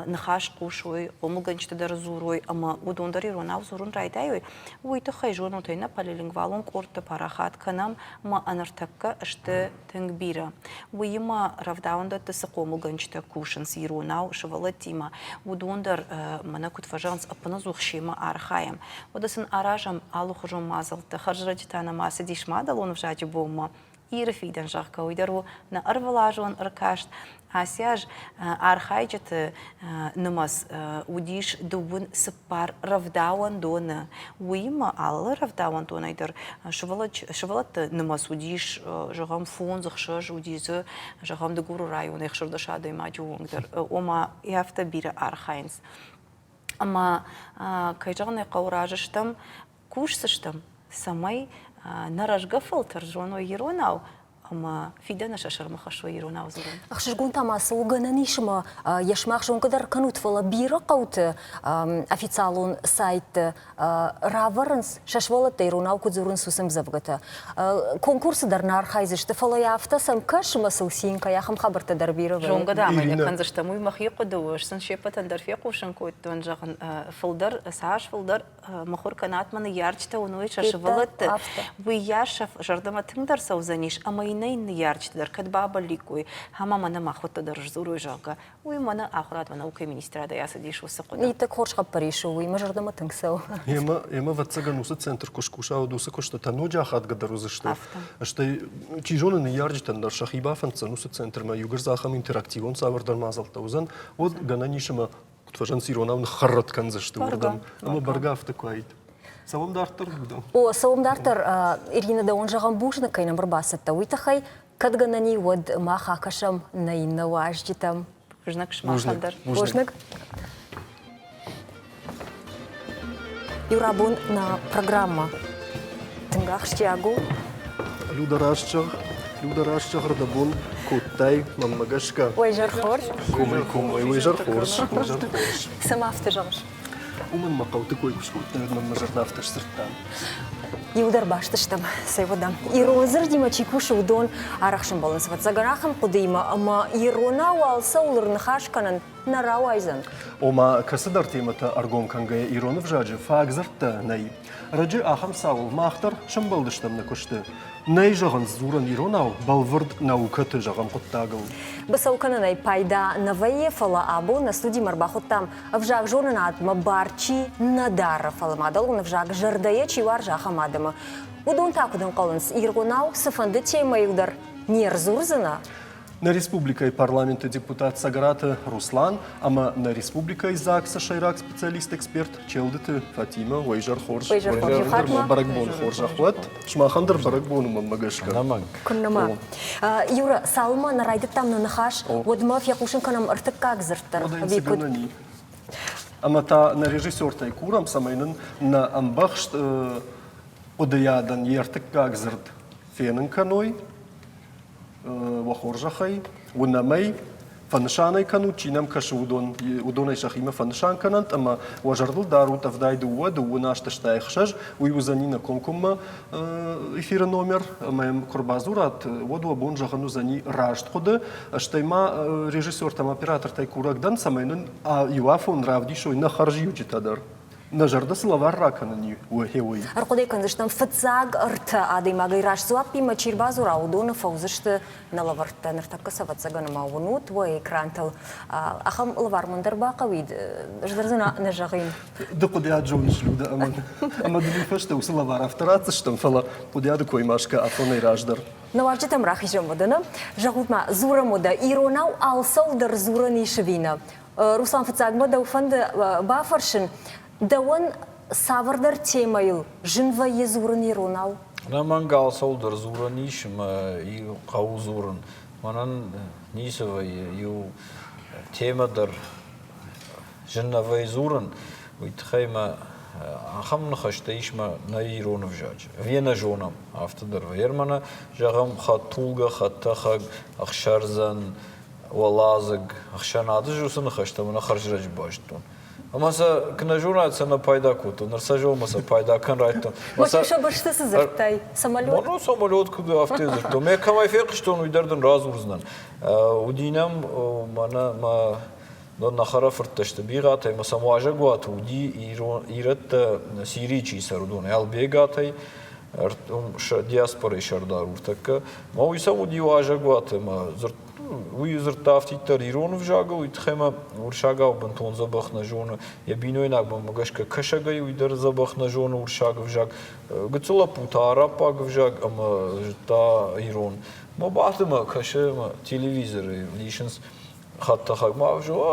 ныхас хъусой, хъомылгӕнджытӕ дӕр дзурой ӕмӕ уыдон дӕр иронау дзурын райдайой, уый тыххӕй зонут ӕй, нӕ полилингвалон къордты парахат кӕнӕм ӕмӕ ӕнӕртӕккӕ сты тынг бирӕ. Уыимӕ рӕвдауӕндӕтты цы хъомылгӕнджытӕ кусынц иронау сывӕллӕттимӕ, уыдон дӕр мӕнӕ куыд фӕзӕгъынц, ӕппынӕдзух семӕ архайӕм. Уӕдӕ сын аразӕм алыхуызон мадзӕлттӕ. Хӕрзрӕджы та нӕм ацыдис мадӕлон ӕвзаджы бонмӕ Иры фидӕн, зӕгъгӕ, уый дӕр у нӕ ӕрвылазон ӕркаст. Ацы аз архайджыты нымӕц уыдис дыууын цыппар рӕвдауӕндоны. Уыимӕ алы рӕвдауӕндонӕй дӕр сывӕллӕтты нымӕц уыдис, зӕгъӕм, фондз, ӕхсӕз, уыди дзы, зӕгъӕм, Дыгуры районы ӕхсӕрдӕс адӕймаджы онг дӕр. Ома, афтӕ бирӕ архайынц. Ӕмӕ, кӕй зӕгъын ӕй хъӕуы, разы стӕм, кусдзыстӕм, цӕмӕй нӕ рӕзгӕ фӕлтӕр зоной иронау ӕмӕ фидӕны сӕ сӕрмӕ хӕссой иронау дзурын. Ӕхсызгон та ма цы у гӕнӕн ис ӕмӕ йӕ сымах зонгӕ дӕр кӕнут, фӕлӕ бирӕ хъӕуты официалон сайтты равӕрынц сӕ сывӕллӕттӕ иронау куыд дзурынц, уыцы ӕмдзӕвгӕтӕ. Конкурсы дӕр нӕ архайдзысты, фӕлӕ йӕ афтӕ сӕм кӕсы ӕмӕ сыл цин кӕй ахӕм хабӕрттӕ дӕр бирӕ вӕййы. Зонгӕ дӕм ӕй нӕ кӕндзыстӕм, уый мӕхи хъуыды у. Ӕз сын се ппӕтӕн дӕр фехъусын кодтон, зӕгъын, фылдӕр, цас фылдӕр мыхуыр кӕнат мӕ ныййарджытӕ уыной сӕ сывӕллӕтты, уыйас сӕ зӕрдӕмӕ тынгдӕр цӕудзӕнис ӕмӕ йын иннӕ ныййарджытӕ дӕр кӕд бабӕлликкой, ӕмӕ мӕнӕ махуӕттӕ дӕр сдзурой, зӕгъгӕ, уый мӕнӕ ахуырадмӕ наукӕйы министрадӕй ацыдис уыцы хъуыды. Иттӕг хорз хъӕппӕрис у, уый мӕ зӕрдӕмӕ тынг цӕуы. Ӕмӕ, ӕмӕ ӕвӕццӕгӕн, уыцы центр куы скуса, уӕд уыцы куыстытӕ ноджы ахадгӕдӕр уыдзысты. Афтӕ. Стӕй, чи зоны, ныййарджытӕн дӕр сӕхи бафӕнддзӕн уыцы центрмӕ, иугӕр дзы ахӕм интерактивон цавӕрдӕр мадзӕлттӕ уыдзӕн, уӕд гӕнӕн ис ӕмӕ куыд фӕзӕгъынц иронау, ныххӕррӕтт кӕндзысты уырдӕм. Ӕмӕ бӕргӕ афтӕ куы уаид. Цӕуӕм дарддӕр, Людӕ? О, цӕуӕм дарддӕр. Ирина, дӕуӕн зӕгъӕм бузныг, кӕй нӕм ӕрбацыдтӕ, уый тыххӕй. Кӕд гӕнӕн и, уӕд мах акӕсӕм нӕ иннӕ уазджытӕм. Бузныг сымахӕн дӕр. Бузныг. Иу рабон нӕ программӕ тынг ахсджиаг у. Люда раст зӕгъ, Люда раст зӕгъ, рдӕбон кодтай, мӕнмӕ гӕсгӕ. Уӕ зӕр хорз. Комӕй комӕй, уӕ зӕр хорз, уӕ зӕр хорз. Цӕмӕ афтӕ зӕгъыс? Уымӕн мӕ хъӕуты кой куы скодтай, уӕд мӕн мӕ зӕрдӕ афтӕ сдзырдта. Иудӕр баст стӕм, цӕй уӕдӕ. Ирон дзырдимӕ чи кусы, уыдон арӕх сӕмбӕлынц ӕвӕццӕгӕн ахӕм хъуыдыимӕ, ӕмӕ иронау алцӕуыл ныхас кӕнын нӕ рауайдзӕн. Ома, кӕцыдӕр темӕтӕ ӕргом кӕнгӕйӕ ирон ӕвзаджы фаг дзырдтӕ нӕй. Раджы ахӕм цауыл мах дӕр сӕмбӕлдыстӕм нӕ куысты. Нӕй зӕгъынц дзурын иронау бӕлвырд наукӕты зӕгъӕм хъуыддагыл. Быцӕу кӕнынӕй пайда нӕ вӕййы, фӕлӕ абон нӕ студимӕ ӕрбахуыдтам ӕвзагзонынадмӕ бар чи нӕ дары, фӕлӕ мадӕлон ӕвзаг зӕрдӕйӕ чи уарзы, ахӕм адӕмы. Уыдон та куыд ӕнхъӕлынц, иронау цыфӕнды темӕйыл дӕр не рдзурдзынӕ? Нӕ республикӕйы парламенты депутат Цӕгӕраты Руслан ӕмӕ нӕ республикӕйы ЗАГС-ы сӕйраг специалист-эксперт Челдыты Фатимӕ уӕ хорз. Бӕрӕгбон хорзӕх уӕд. Сымахӕн дӕр бӕрӕгбон у мӕнмӕ гӕсгӕ. Куыннӕ ма. Юра, цалынмӕ нӕ райдыдтам нӕ ныхас, уӕдмӕ фехъусын кӕнӕм ӕртыккаг дзырд дӕр. Ӕви куыд? Ӕмӕ та нӕ режиссертӕй курӕм, цӕмӕй нын нӕ ӕмбӕхст хъуыдыйадӕн йе ртыккаг дзырд фенын кӕной. Уӕ хорзӕхӕй, уынӕм ӕй, фӕнысан ӕй кӕнут, чи нӕм кӕсы, уыдон, уыдонӕй сӕхимӕ фӕнысан кӕнӕнт ӕмӕ уӕ зӕрдыл дарут 72, 86, уый уыдзӕни нӕ комкоммӕ эфиры номер, ӕмӕ йӕм куы ӕрбадзурат, уӕд уӕ бон зӕгъын уыдзӕни раст хъуыды, стӕй ма режиссертӕм, оператортӕй курӕг дӕн, цӕмӕй нын иу афон равдисой нӕ хӕрзиуджытӕ дӕр. Нӕ зӕрдӕ цы лӕвар ракӕнын и, уый. Ӕрхъуыды кӕндзыстӕм фыццаг ӕртӕ адӕймагӕй раст дзуаппимӕ чи рбадзура, уыдоны фӕуыдзысты нӕ лӕвӕрттӕ. Ныртӕккӕ сӕ ӕвӕццӕгӕн ӕмӕ уынут уӕ экрантыл. Ахӕм лӕвар мын дӕр бахъӕуид, ӕз дӕр дзы нӕ зӕгъин. Ды хъуыдиат зоныс, Людӕ, ӕмӕ ӕмӕ дын уый фӕстӕ уыцы лӕвар афтӕ ратдзыстӕм, фӕлӕ хъуыдиады кой ма скӕ афонӕй раздӕр. Нӕ уазджытӕм рахизӕм уӕдӕ нӕ. Зӕгъут-ма, дзурӕм уӕдӕ, иронау алцӕуыл дӕр дзурӕн ис ӕви нӕ? Руслан, фыццагмӕ дӕу фӕнды бафӕрсын, дӕуӕн цавӕрдӕр темӕйыл зын вӕййы дзурын иронау? Ӕнӕмӕнг алцӕуыл дӕр дзурӕн ис ӕмӕ хъӕуы дзурын. Мӕнӕн ницы вӕййы, иу темӕ дӕр зын нӕ вӕййы дзурын, уый тыххӕй мӕ ахӕм ныхӕстӕ ис мӕ нӕ ирон ӕвзаджы. Ӕви нӕ зонӕм, афтӕ дӕр вӕййы. Мӕнӕ, зӕгъӕм, хӕдтулгӕ, хӕдтӕхӕг, ӕхсӕрдзӕн, уӕладзыг, ӕхсӕнады уыцы ныхӕстӕ мӕнӕ хӕрзрӕджы базыдтон. Ӕмӕ сӕ куы нӕ зонат, сӕ нӕ пайда кодтон. Ныр сӕ зонмӕ сӕ пайда кӕн райдтон. Сӕ бӕсты цы дзырдтай? Самолет? Мӕнӕ самолет куыд афтӕ дзырдтон. Мӕ кӕмӕй фехъуыстон, уый дӕр дын радзурдзынӕн. Уыди нӕм мӕнӕ мӕ нӕ хӕрӕфырттӕ сты бирӕтӕ, ӕмӕ сӕм уазӕгуаты уыди ирӕттӕ Сирийы чи цӕры, уыдон Ӕлбегатӕй, диаспорайы сӕрдар уртӕккӕ. Мӕ уый сӕм уыди уазӕгуаты ӕмӕ уый дзырдта афтиддӕр ирон ӕвзагыл, уый тыххӕй мӕ уырыссагау бынтон дзӕбӕх нӕ зоны. Йӕ бинойнагмӕ гӕсгӕ кӕсӕгӕй уый дӕр дзӕбӕх нӕ зоны уырыссаг ӕвзаг. Гыццыл лӕппу та араббаг ӕвзаг ӕмӕ зыдта ирон. Мӕ баты мӕ кӕсы мӕ телевизоры исынц хӕдтӕхӕг. Ма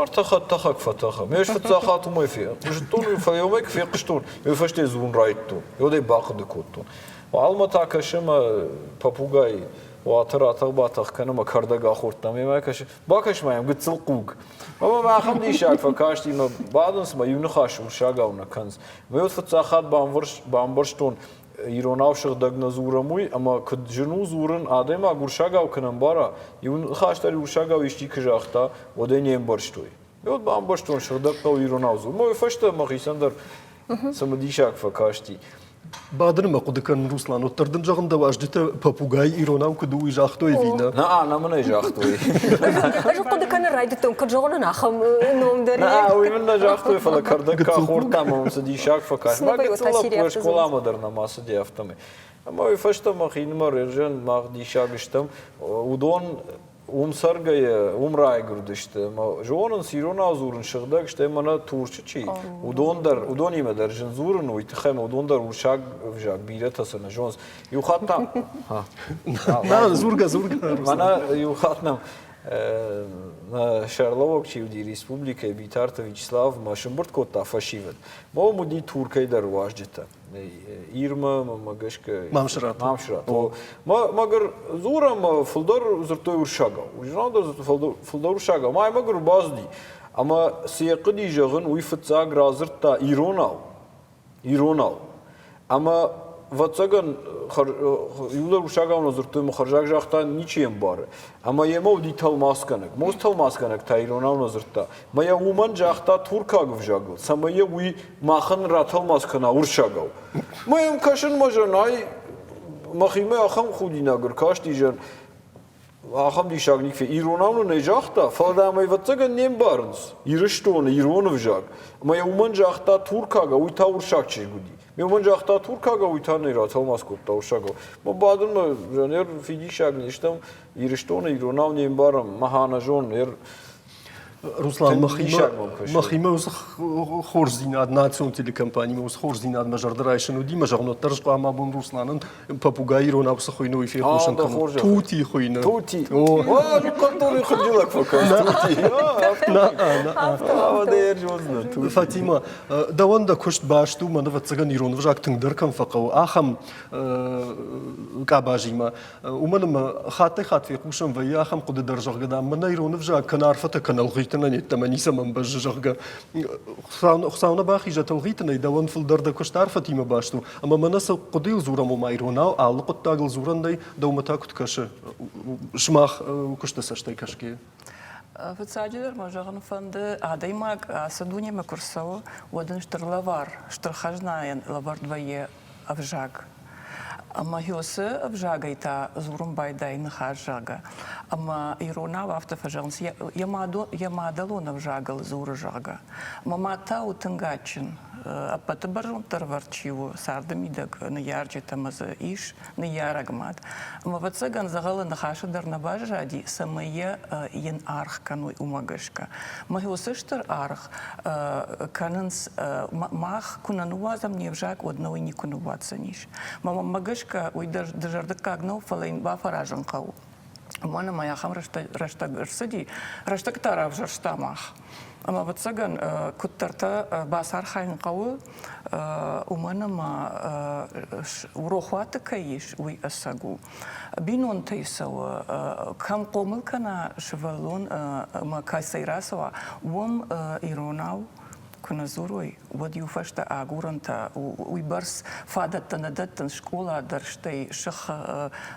ӕртӕ хӕдтӕхӕг фӕтӕхы. Ме фыццаг хатт уымӕй зыдтон, фӕлӕ уымӕй куы фехъуыстон, уый фӕстӕ дзурын райдыдтон. Уӕд ӕй бахъуыды кодтон. Уалынмӕ та кӕсы мӕ попугай уаты ратӕх-батӕх кӕны мӕ кӕрдӕг ахордта. Мемӕ кӕсы, бакӕс ма йӕм гыццыл хъуг. Ӕмӕ мӕ ахӕм диссаг фӕкасти, мӕ бадынц мӕ иу ныхас урсагау нӕ кӕнынц. Мӕ уӕд фыццаг хатт бамбӕрстон, иронау сыгъдӕг нӕ дзурӕм уый, ӕмӕ куыд зын у дзурын, адӕймаг урсагау куы нӕ ӕмбара, иу ныхас дӕр урсагау исчи куы загъта, уӕд ӕй не мбӕрстой. Уӕд бамбӕрстон, сыгъдӕг хъӕуы иронау дзурын. Уый фӕстӕ мӕхицӕн дӕр цымыдисаг фӕкасти. Бадынмӕ хъуыды кӕнын, Руслан, уӕддӕр дын зӕгъын дӕ уазджытӕ попугай иронау куыд у, уый загътой ӕви нӕ? Нӕ, нӕ мын ӕй загътой. Ӕз хъуыды кӕнын райдыдтон, куыд зӕгъын ахӕм ном дӕр. Нӕ, уый мын нӕ загътой, фӕлӕ кӕрдӕг кӕ хордта ӕмӕ мын цы диссаг фӕкаст. Мӕ гыццыл лӕппу скъоламӕ дӕр нӕма цыди, афтӕмӕй. Ӕмӕ уый фӕстӕ мӕхинымӕр ӕрзӕн мах диссаг стӕм. Уыдон уым цӕргӕйӕ, уым райгуырдысты ӕмӕ зонынц иронау дзурын сыгъдӕг, стӕй мӕнӕ Турчы чи, уыдон дӕр, уыдонимӕ дӕр зын дзурын, уый тыххӕй ӕмӕ уыдон дӕр уырыссаг ӕвзаг бирӕтӕ сӕ нӕ зонынц. Иу хатт та... На, дзургӕ, дзургӕ. Мӕнӕ иу хатт нӕм нӕ сӕргълӕууӕг чи уыди республикӕйы Битарты Вячеслав мӕ сымбырд кодта фӕсивӕд. Мӕ уым уыди Туркӕй дӕр уазджытӕ. Ирмӕ, мӕ гӕсгӕ. Мамсырат. Мамсырат. Мӕгыр дзурӕм, фылдӕр дзырдтой уырыссагау. Уырыссагау фылдӕр уырыссагау. Ма мӕгыр бацыди. Ӕмӕ цы йӕ хъуыди зӕгъын, уый фыццаг радзырдта иронау. Иронау. Ӕмӕ ӕвӕццӕгӕн, иуылдӕр уырыссагау нӕ дзырдтой, ӕмӕ хӕрзаг загъта, ничи ӕмбары. Ӕмӕ йемӕ уыди тӕлмацгӕнӕг. Мост тӕлмацгӕнӕг та иронау нӕ дзырдта. Мӕ йӕ уымӕн загъта туркаг ӕвзагыл, цӕмӕй йӕ уый махӕн ратӕлмац кӕна уырыссагау. Мӕ йӕм кӕсын мӕ зӕнӕй мӕхимӕ ахӕм худинаг ӕркасти зӕн, ахӕм диссаг никуы иронау нын ӕй загъта, фӕлӕ дам ӕвӕццӕгӕн не мбарынц Ирыстоны ирон ӕвзаг. Ӕмӕ йӕ уымӕн загъта туркаг, а уый та уырыссаг чызг уыди. Ме уымӕн загъта туркаг, а уый та нӕ ратӕлмац кодта уырыссагау. Мӕ бадынмӕ жанер фидиссаг не стӕм, Ирыстоны иронау не мбарӕм, мӕ нӕ зон, Руслан, мӕхимӕ уыцы хорздзинад, национ телекомпанимӕ уыцы хорздзинад мӕ зӕрды райсын уыди, мӕ зӕгъын, уӕддӕр хъуамӕ абон Русланӕн попугай иронау цы хуыйны, уый фехъусын кӕнон. Тути хуыйны. Тути. О, картоны хынджылӕг фӕкӕс. Тути. Фатима, дӕуӕн дӕ куыст баст у, мӕн ӕвӕццӕгӕн ирон ӕвзаг тынгдӕр кӕм фӕхъӕуы, ахӕм къабазимӕ. Уымӕн ӕмӕ хаттӕй-хатт фехъусӕн вӕййы ахӕм хъуыды дӕр, зӕгъгӕ, дам, мӕнӕ ирон ӕвзаг кӕнӕ арфӕтӕ кӕнӕ ӕлгъитынӕн йеддӕмӕ ницӕмӕн бӕззы, зӕгъгӕ. Хуыцау нӕ бахизӕд ӕлгъитынӕй, дӕуӕн фылдӕр дӕ куыст арфӕтимӕ баст у. Ӕмӕ мӕнӕ цы хъуыдыйыл дзурӕм, ома иронау алы хъуыддагыл дзурӕн нӕй, дӕумӕ та куыд кӕсы, сымах куысты цӕстӕй кӕсгӕйӕ? Фыццаджыдӕр мӕ зӕгъын фӕнды, адӕймаг ацы дунемӕ куы рцӕуы, уӕд ын стыр лӕвар, стыр хӕзнайӕн лӕвӕрд вӕййы ӕвзаг. Ӕмӕ уыцы ӕвзагӕй та дзурын байдайы ныхас, зӕгъгӕ. Ӕмӕ иронау афтӕ фӕзӕгъынц, йӕ мадӕлон ӕвзагыл дзуры, зӕгъгӕ. Мӕ мад та у тынг адджын. Ӕппӕты бӕрзонддӕр ӕвӕрд чи у царды мидӕг ныййарджытӕ ӕмӕ дзы ис ныййарӕг мад. Ӕмӕ, ӕвӕццӕгӕн, дзӕгъӕлы ныхасы дӕр нӕ баззади, цӕмӕй йӕ йын аргъ кӕной, уымӕ гӕсгӕ. Мӕ уыцы стыр аргъ кӕнынц, мах куы нӕ ныууадзӕм не взаг, уӕд нӕ уый никуы ныууадздзӕнис. Мӕнмӕ гӕсгӕ, уый дӕр дызӕрдыггаг нӕу, фӕлӕ йын бафӕразын хъӕуы. Уымӕн ӕмӕ ахӕм рӕстӕг ӕрцыди, рӕстӕг та равзӕрста мах. Ӕмӕ, ӕвӕццӕгӕн, куыддӕртӕ бацархайын хъӕуы, уымӕн ӕмӕ рохуаты кӕй ис, уый ӕцӕг у. Бинонтӕй цӕуы, кӕм хъомыл кӕна сывӕллон ӕмӕ кӕцӕй рацӕуа, уым иронау куы нӕ дзурой, уӕд иу фӕстӕ агурӕнтӕ уыйбӕрц фадӕттӕ нӕ дӕттынц скъола дӕр, стӕй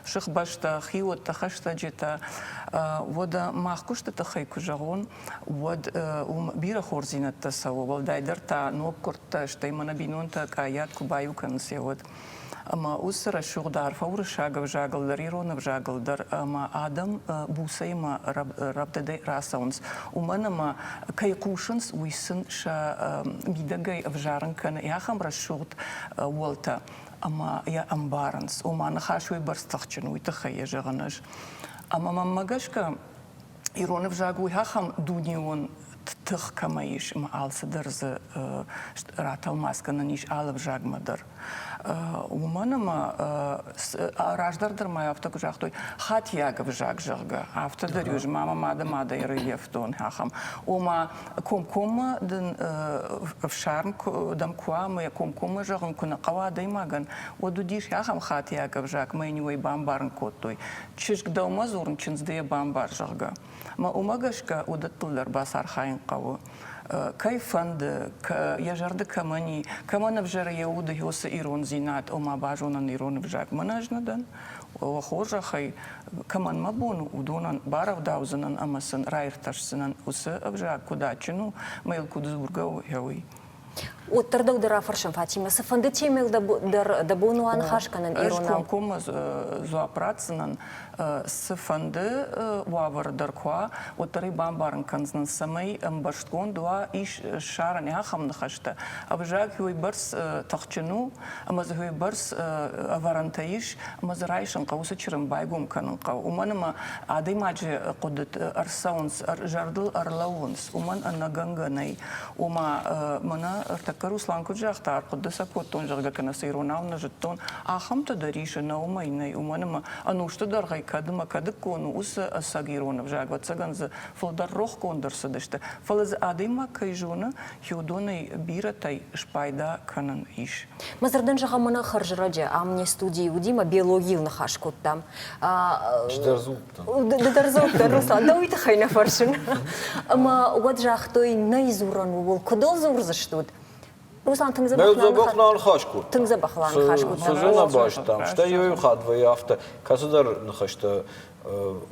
сыхбӕстӕ, хиуӕттӕ, хӕстӕджытӕ. Уӕдӕ мах куысты тыххӕй куы зӕгъон, уӕд уым бирӕ хорздзинӕдтӕ цӕуы, уӕлдайдӕр та ноггуырдтӕ, стӕй мӕнӕ бинонтӕ къайад куы баиу кӕнынц, уӕд. Ӕмӕ уыцы рӕсугъд арфӕ уырыссаг ӕвзагыл дӕр, ирон ӕвзагыл дӕр ӕмӕ адӕм буцӕй ӕмӕ рӕвдыдӕй рацӕуынц. Уымӕн ӕмӕ кӕй хъусынц, уый сын сӕ мидӕгӕй ӕвзарын кӕны ахӕм рӕсугъд уӕлтӕ ӕмӕ йӕ ӕмбарынц. Ома ныхас уыйбӕрц тыхджын, уый тыххӕй йӕ зӕгъын ӕз. Ӕмӕ мӕнмӕ гӕсгӕ ирон ӕвзаг уый ахӕм дунеон тых кӕмӕ ис ӕмӕ алцыдӕр дзы ратӕлмац кӕнӕн ис алы ӕвзагмӕ дӕр. Уымӕн ӕмӕ раздӕр дӕр ма афтӕ куы загътой, хатиаг ӕвзаг, зӕгъгӕ, афтӕ дӕр ис, мӕ мады мадӕй ӕрыййӕфтон ахӕм. Ома комкоммӕ дын ӕфсарм дӕм куы уа ӕмӕ йӕ комкоммӕ зӕгъын куы нӕ хъӕуа адӕймагӕн, уӕд уыдис ахӕм хатиаг ӕвзаг, мӕ йын иуӕй бамбарын кодтой. Чызг дӕумӕ дзурын, чындз дӕ йӕ бамбар, зӕгъгӕ. Ӕмӕ уымӕ гӕсгӕ уыдӕттыл дӕр бацархайын хъӕуы. Кӕй фӕнды, йӕ зӕрды кӕмӕн и, кӕмӕн ӕвзӕры йӕ уды уыцы ирондзинад, ома базонын ирон ӕвзаг. Мӕнӕ ӕз нӕ дӕн, уӕ хорзӕхӕй, кӕмӕн мӕ бон у, уыдонӕн барӕвдаудзынӕн ӕмӕ сын раиртӕсдзынӕн, уыцы ӕвзаг куыд адджын у, мӕ йыл куыд дзургӕ у, уый. Уӕддӕр дӕу дӕр афӕрсӕм, Фатимӕ, цыфӕнды темӕйыл дӕр дӕ бон у аныхас кӕнын иронау? Ӕз комкоммӕ дзуапп ратдзынӕн, цыфӕнды уавӕры дӕр куы уа, уӕддӕр ӕй бамбарын кӕндзынӕн, цӕмӕй ӕмбӕрстгонд уа, ис ссарӕн ахӕм ныхӕстӕ. Ӕвзаг уыйбӕрц тыхджын у, ӕмӕ дзы уыйбӕрц ӕвӕрӕнтӕ ис, ӕмӕ дзы райсын хъӕуы, уыцы чырын байгом кӕнын хъӕуы. Уымӕн ӕмӕ адӕймаджы хъуыдыты ӕрцӕуынц, зӕрдыл ӕрлӕууынц, уымӕн ӕнӕгӕнгӕ нӕй. Ома, мӕнӕ ӕртӕккӕ Руслан куыд загъта, ӕрхъуыды сӕ кодтон, зӕгъгӕ, кӕнӕ сӕ иронау нӕ зыдтон, ахӕмтӕ дӕр ис, ӕнӕ уымӕй нӕй, уымӕн ӕмӕ ӕнусты дӕргъӕй кӕд ӕмӕ кӕдыккон у уыцы ӕцӕг ирон ӕвзаг, ӕвӕццӕгӕн дзы фылдӕр рохгонд ӕрцыдысты, фӕлӕ дзы адӕймаг кӕй зоны, уыдонӕй бирӕтӕй спайда кӕнын ис. Мӕ зӕрдӕн зӕгъӕм, мӕнӕ хӕрзрӕджы ам не студийы уыди, мӕ биологийыл ныхас кодтам. Ӕз дӕр дзурдтӕн. Ды дӕр дзурдтӕн, Руслан, дӕ уый тыххӕй нӕ фӕрсын. Ӕмӕ уӕд загътой, нӕй дзурӕн ууыл, куыд ыл дзурдзыстут? Руслан, тынг дзӕбӕх нӕ ныхас кодта. Тынг дзӕбӕх ныхас кодта. Цы дзы нӕ базыдтам, стӕй иу хатт вӕййы афтӕ, кӕцыдӕр ныхӕстӕ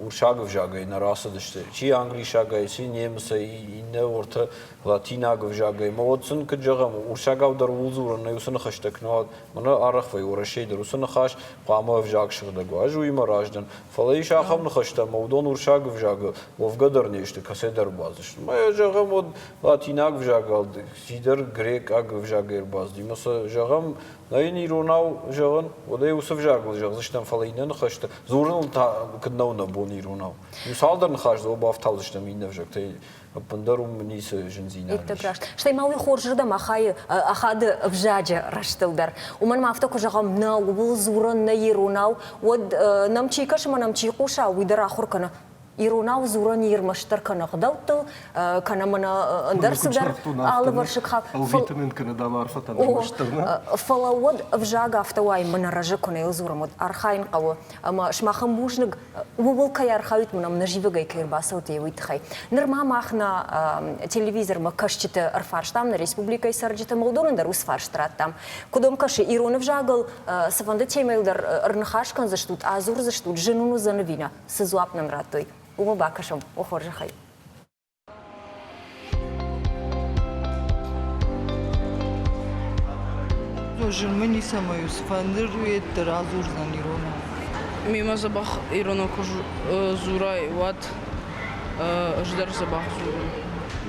урсаг ӕвзагӕй нӕ рацыдысты. Чи англисагӕй, чи немыцӕй, иннӕ ортӕ латинаг ӕвзагӕй. Ӕмӕ уӕд сын куыд зӕгъӕм, урсагау дӕр ууыл дзурын нӕй, уыцы ныхӕстӕ куы нӕ уӕд, мӕнӕ арӕх вӕййы Уӕрӕсейы дӕр уыцы ныхас хъуамӕ ӕвзаг сыгъдӕг уа. Ӕз уыимӕ раздӕн. Фӕлӕ ис ахӕм ныхӕстӕ, ӕмӕ уыдон урсаг ӕвзагы уӕвгӕ дӕр не сты, кӕцӕйдӕр бадзысты. Мӕ зӕгъӕм, уӕд латинаг ӕвзагыл чидӕр грекъаг ӕвзагӕй ӕрбацыди. Ӕмӕ сӕ, зӕгъӕм, нӕ йын иронау зӕгъын, уӕд ӕй уыцы ӕвзагыл зӕгъдзыстӕм, фӕлӕ иннӕ ныхӕстӕ дзурыныл та куыд нӕу нӕ бон иронау. Иу цалдӕр ныхас дзы бафтаудзыстӕм иннӕ ӕвзӕгтӕй, ӕппындӕр уым ницы зындзинад Иттӕг раст. Стӕй ма уый хорзырдӕм ахайы, ахады ӕвзаджы рӕзтыл дӕр. Уымӕн ма афтӕ куы зӕгъӕм, нӕ ууыл дзурын нӕ иронау, уӕд нӕм чи кӕсы ӕмӕ нӕм чи хъуса, уый дӕр ахуыр кӕны иронау дзурӕн ӕрмӕстдӕр кӕнӕ гъдӕуттыл, кӕнӕ мӕнӕ ӕндӕр цыдӕр алывӕрсыг хал. Ӕлвитынӕн кӕнӕ дам арфӕтӕн ӕрмӕстдӕр нӕ? Фӕлӕ уӕд ӕвзаг афтӕ уайы, мӕнӕ разы куы нӕ йыл дзурӕм, уӕд архайын хъӕуы. Ӕмӕ сымахӕн бузныг, ууыл кӕй архайут, мӕнӕ нӕ зивӕгӕй кӕй ӕрбацӕут, уый тыххӕй. Ныр ма мах нӕ телевизормӕ кӕсджыты ӕрфарстам, нӕ республикӕйы цӕрджыты, уыдонӕн дӕр уыцы фарст радтам. Куыд уӕм кӕсы, ирон ӕвзагыл цыфӕнды темӕйыл дӕр ӕрныхас кӕндзыстут, адзурдзыстут, зын уын уыдзӕн ӕви нӕ? Цы дзуапп нын радтой, уымӕ бакӕсӕм, о хорзӕхӕй. Зын мын ницӕмӕй у, цыфӕнды уеддӕр адзурдзӕн иронау. Мемӕ дзӕбӕх иронау куы дзурай, уӕд ӕз дӕр дзӕбӕх дзурын.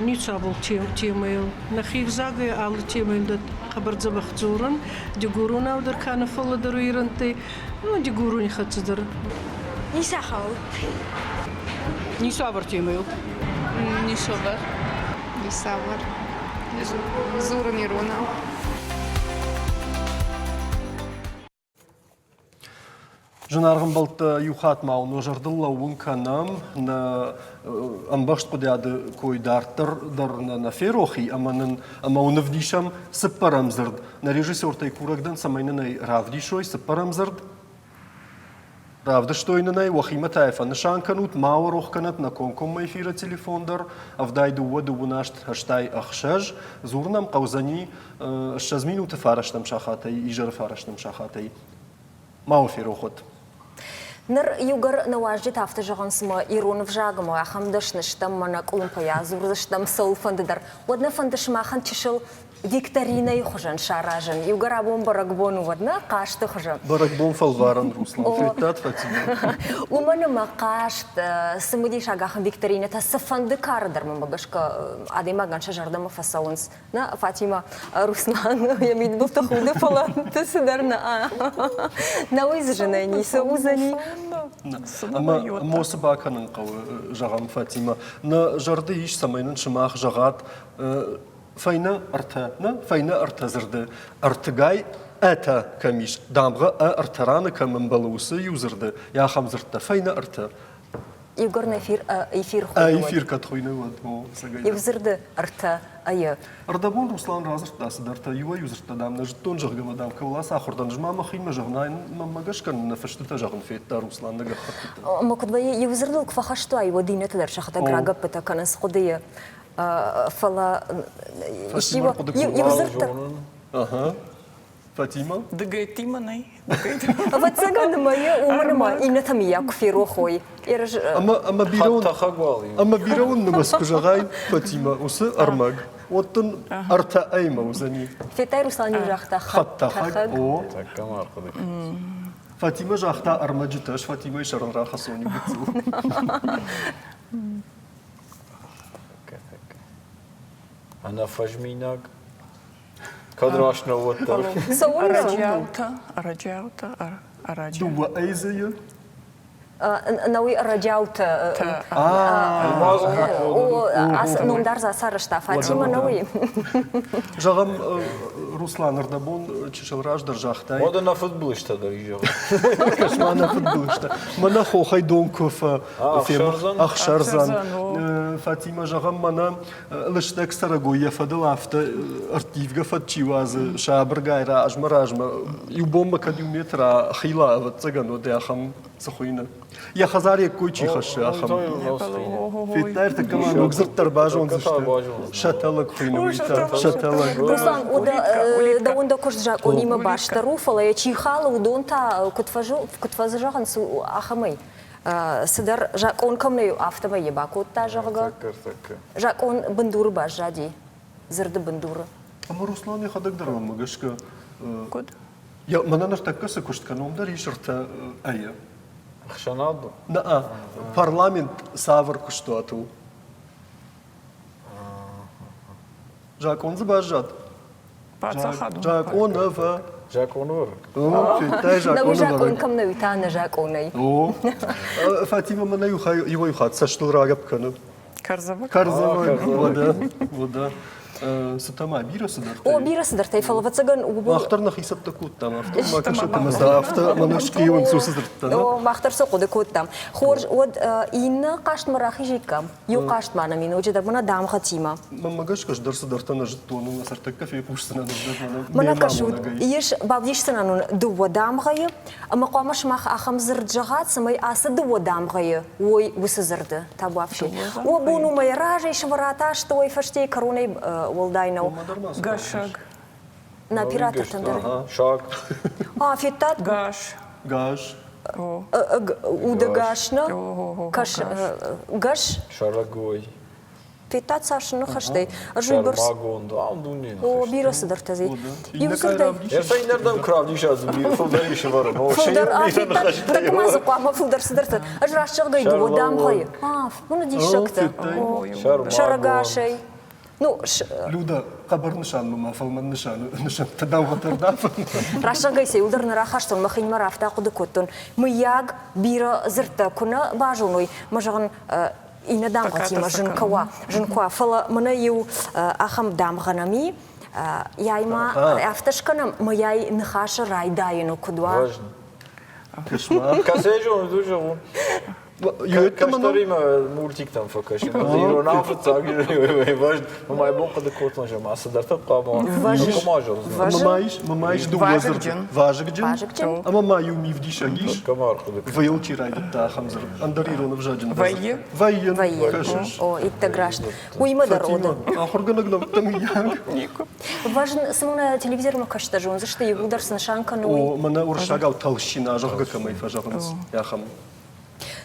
Ницӕуыл темӕйыл. Нӕхи взагӕй алы темӕйыл дӕр хъӕбӕр дзӕбӕх дзурын. Дигоронау дӕр кӕны фӕллад дӕр ирӕнттӕй. Ну, дигорони хӕццӕ дӕр. Ницахау. Ницавӕр темӕйыл? Ницавӕр. Ницавӕр. Дзурын иронау. Зынаргъ ӕмбӕлттӕ, иу хатт ма уын уӕ зӕрдыл лӕууын кӕнӕм, нӕ ӕмбӕхст хъуыдиады кой дарддӕр дӕр нӕ нӕ ферох и ӕмӕ нын ӕмӕ уын ӕвдисӕм цыппӕрӕм дзырд. Нӕ режиссертӕй курӕг дӕн, цӕмӕй нын ӕй равдисой цыппӕрӕм дзырд. Равдыстой нын ӕй, уӕхимӕ та йӕ фӕнысан кӕнут, ма уӕ рох кӕнӕт нӕ комкоммӕ эфиры телефон дӕр, 72 дыууын аст 86. Дзурын ӕм хъӕудзӕни 20 минуты фарӕстӕм сахатӕй, изӕры фарӕстӕм сахатӕй. Ма уӕ ферох уӕд. Ныр иугӕр нӕ уазджытӕ афтӕ зӕгъынц, ӕмӕ ирон ӕвзагмӕ ахӕм дӕсны стӕм, мӕнӕ къуылымпыйӕ дзурдзыстӕм цӕуылфӕнды дӕр, уӕд нӕ фӕнды сымахӕн чысыл викторинӕйы хуызӕн саразын. Иугӕр абон бӕрӕгбон у, уӕд нӕ хъазты хуызӕн. Бӕрӕгбон фӕлварӕн, Руслан, федтат Фатимӕ? Уымӕн ӕмӕ хъазт, цымыдисаг ахӕм викторинӕтӕ цыфӕнды кары дӕр мӕнмӕ гӕсгӕ адӕймагӕн сӕ зӕрдӕмӕ фӕцӕуынц. Нӕ, Фатимӕ, Руслан йӕ мидбылты худы, фӕлӕ ты цыдӕр нӕ. Нӕ уый дзы зынӕй ницы уыдзӕни. Ӕмӕ мосы бакӕнын хъӕуы, зӕгъӕм, Фатимӕ. Нӕ зӕрды ис, цӕмӕй нын сымах зӕгъат фӕйнӕ ӕртӕ, нӕ, фӕйнӕ ӕртӕ дзырды ӕртыгай ӕтӕ кӕм ис, дамгъӕ ӕ ӕртӕ раны кӕм ӕмбӕлы, уыцы иу дзырды, йӕ ахӕм дзырдтӕ фӕйнӕ ӕртӕ. Иугӕр нӕ эфир эфир хуыйны Эфир кӕд хуыйны, уӕд о, ӕцӕгӕй. Иу дзырды ӕртӕ ӕйы. Ӕрдӕбон Руслан радзырдта цыдӕртӕ, иуӕй-иу дзырдтӕ, дам, нӕ зыдтон, зӕгъгӕ, мӕ, дам, кӕуыл ацахуыр дӕн, ӕз ма мӕхимӕ зӕгъын, мӕнмӕ гӕсгӕ нӕ фыстытӕ зӕгъын федта Руслан нӕ гӕххӕттытӕ. Ӕмӕ куыд вӕййы, иу дзырдыл куы фӕхӕст уай, уӕд иннӕтӕ дӕр сӕхӕдӕг рагӕппытӕ кӕнынц хъуыдыйы. Фӕлӕ иу дзырдтӕ... Фатима? Дыгӕйттимӕ нӕй. Ӕвӕццӕгӕн мӕйы уымӕн ӕмӕ иннӕтӕм йӕ куы ферох уой. Ӕмӕ бирӕ уын нымӕц куы зӕгъай, Фатима, уыцы ӕрмӕг. Уӕд дын ӕртӕ ӕмӕ уыдзӕни. Федтай, Руслан-иу загъта хӕдтӕхӕг. О. Тӕккӕ ма ӕрхъуыды Фатимӕ загъта ӕрмӕджытӕ, ӕз Фатимӕйы сӕрыл рахӕцон иу гыццыл. Ӕнӕфӕзминаг. Кӕд раст нӕ уӕддӕр. Ӕрӕджиаутӕ, ӕрӕджиаутӕ, ӕрӕджиау. Дыууӕ ӕйдзыйы. Науи ӕрӕджиаутӕ. Ном дӕр дзы ацарӕзта Фатимӕ науи. Зӕгъӕм, Руслан, ӕрдӕбон чысыл раздӕр загътай. Уӕдӕ нӕ фыдбылызтӕ дӕр изӕгъ. Кӕс-ма нӕ фыдбылызтӕ. Мӕнӕ хохӕй дон куы ӕхсӕрдзӕн. Фатимӕ, зӕгъӕм, мӕнӕ лыстӕг цӕрӕгой йӕ фӕдыл афтӕ ӕрттивгӕ фӕд чи уадзы, сабыргай размӕ-размӕ, иу бонмӕ кӕд иу метр ахила, ӕвӕццӕгӕн, уӕд ахӕм цы хуыйны. Йӕ хӕдзар йе ккой чи хӕссы, ахӕм. Федтай, ӕртӕккӕ ма ног дзырд дӕр базондзысты. Сӕтӕлӕг хуыйны уый та, сӕтӕлӕг. Руслан, дӕуӕн дӕ куыст закъонимӕ баст дӕр у, фӕлӕ йӕ чи халы, уыдон та куыд фӕзӕгъынц, ахӕмӕй цыдӕр закъон кӕм нӕй, афтӕмӕй йӕ бакодта, зӕгъгӕ. Закъон бындуры баззади, дзырды бындуры. Ӕмӕ Руслан йӕхӕдӕг дӕр мӕнмӕ гӕсгӕ Куыд? Я, мӕнӕ ныртӕккӕ цы куыст кӕны, уым дӕр ис ӕртӕ ӕйы. Ӕхсӕнад? Нӕ, парламент цавӕр куыстуат у? Закъон дзы баззад? Паддзахадон. Закъонӕвӕ. Закъонӕвӕрӕг. Федтай закъонӕвӕрӕг. Закъон кӕм нӕ уый та нӕ закъонӕй. О. Фатимӕ мӕнӕ иуӕй хатт цӕстыл рагӕпп кӕны. Кӕрзӕвӕг. Кӕрзӕвӕг, уӕдӕ, уӕдӕ. Цытӕ ма, бирӕ цыдӕртӕ. О, бирӕ цыдӕртӕ, фӕлӕ ӕвӕццӕгӕн ууыл... Мах дӕр нӕхи цӕттӕ кодтам, афтӕ ма кӕсӕт ӕмӕ сӕ афтӕ мӕнӕ схъиуынц уыцы дзырдтӕ. О, мах дӕр сӕ хъуыды кодтам. Хорз, уӕд иннӕ хъазтмӕ рахизиккам. Иу хъазт ма нӕм и ноджыдӕр, мӕнӕ дамгъӕтимӕ. Мӕнмӕ гӕсгӕ ӕз дӕр цыдӕртӕ нӕ зыдтон, ӕмӕ цӕртӕккӕ фехъусдзынӕн ӕз дӕр мӕнӕ Мӕнӕ кӕсут, ис бавдисдзынӕн уын дыууӕ дамгъӕйы, ӕмӕ хъуамӕ сымах ахӕм дзырд зӕгъат, цӕмӕй ацы дыууӕ дамгъӕйы уой уыцы дзырды. Табуафси. Уӕ бон у мӕ разӕй сывӕрат астӕуӕй фӕстейы кӕронӕй уӕлдай нӕу. Гӕсӕг. На оператортӕн дӕр. Саг. А, федтат? Гас. Гас. Удӕгас нӕ? Гӕс? Сӕрӕгой. Федтат цас ныхӕстӕй? Ӕз уыйбӕрц... Сӕрмагонд, ам дуне О, бирӕ цыдӕртӕ дзы. Иу дзырдӕй... Ӕрсӕ иннӕрдӕм куы равдиса, дзы бирӕ фылдӕр ис ӕвӕрын. Фылдӕр, а, федтат, тӕккӕ ма дзы хъуамӕ фылдӕр цыдӕртӕ. Ӕз раст зӕгъгӕй дыууӕ дамгъӕйы. А, уыны диссӕгтӕ. Сӕрӕгасӕй. Ну, Люда, хъӕбӕр нысанмӕ ма фӕлмӕн нысӕнттӕ даугъатӕр Раст зӕгъгӕй, сӕ иу дӕр нӕ рахастон, мӕхимӕ афтӕ хъуыды кодтон. Мыййаг, бирӕ дзырдтӕ куы нӕ базоной, мӕ зӕгъын, иннӕ дамгъӕтимӕ зын куы уа, зын куы уа. Фӕлӕ мӕнӕ иу ахӕм дамгъӕ нӕм и, яй ма афтӕ скӕнӕм, мӕйай ныхасы райдайыны куыд уа. Кӕцӕй зонут, уый зӕгъон. Кӕстӕримӕ мультиктӕм фӕкӕсын. Иронау фыццаг мӕ бон хъуыды кодтон, зӕгъ, ма цыдӕртӕ хъуамӕ Мӕ ис, мӕ ис дыууӕ дзырды. Вазыгджын. Ӕмӕ ма иу мивдисӕг ис. Вӕйыл чи райдыдта ахӕм дзырд. Ӕндӕр ирон ӕвзаджы Вӕййы. Вӕййы. Вӕййы. О, иттӕг раст. Уыимӕ дӕр оды. Ахуыргӕнӕг нӕмттӕ мыййаг. Никуы. Важн, цыма нӕ телевизормӕ кӕстӕ зондзысты, иууылдӕр цы нысан кӕны, уый. О, мӕнӕ уырыссагау толщина, зӕгъгӕ, кӕмӕй фӕзӕгъынц, ахӕм.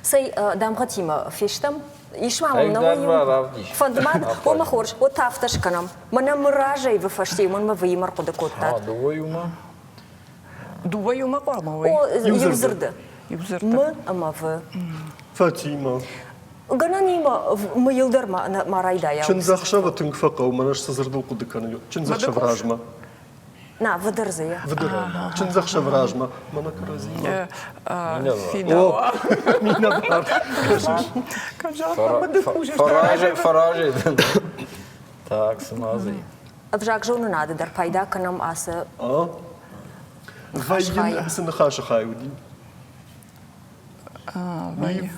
Цӕй, дамгъӕтимӕ фестӕм. Ис ма мӕм нӕ Фӕнды ма, омӕ хорз, уӕд та афтӕ скӕнӕм. Мӕнӕ мы разӕй вы фӕсте, уымӕн мӕ выимӕ ӕрхъуыды кодтат. Дыууӕ иумӕ? Дыууӕ иумӕ хъуамӕ уой? О, иу дзырды. Иу дзырды. Мы ӕмӕ вы. Фатима. Гӕнӕнимӕ мыйыл дӕр ма райдайа. Чындзӕхсӕвы тынг фӕхъӕуы, мӕнӕ цы дзырдыл хъуыды кӕнын. Чындзӕхсӕвы размӕ. На, выдыр дзы. Выдыр. Чындзӕхсӕвы размӕ. Мӕнӕ кӕрӕдзимӕ. Фидауа. Минӕвар. Фӕразӕй. Так, цыма дзы. Ӕвзагзонынады дӕр пайда кӕнӕм ацы Вӕййын цы ныхасы хай уыди? Вӕййы.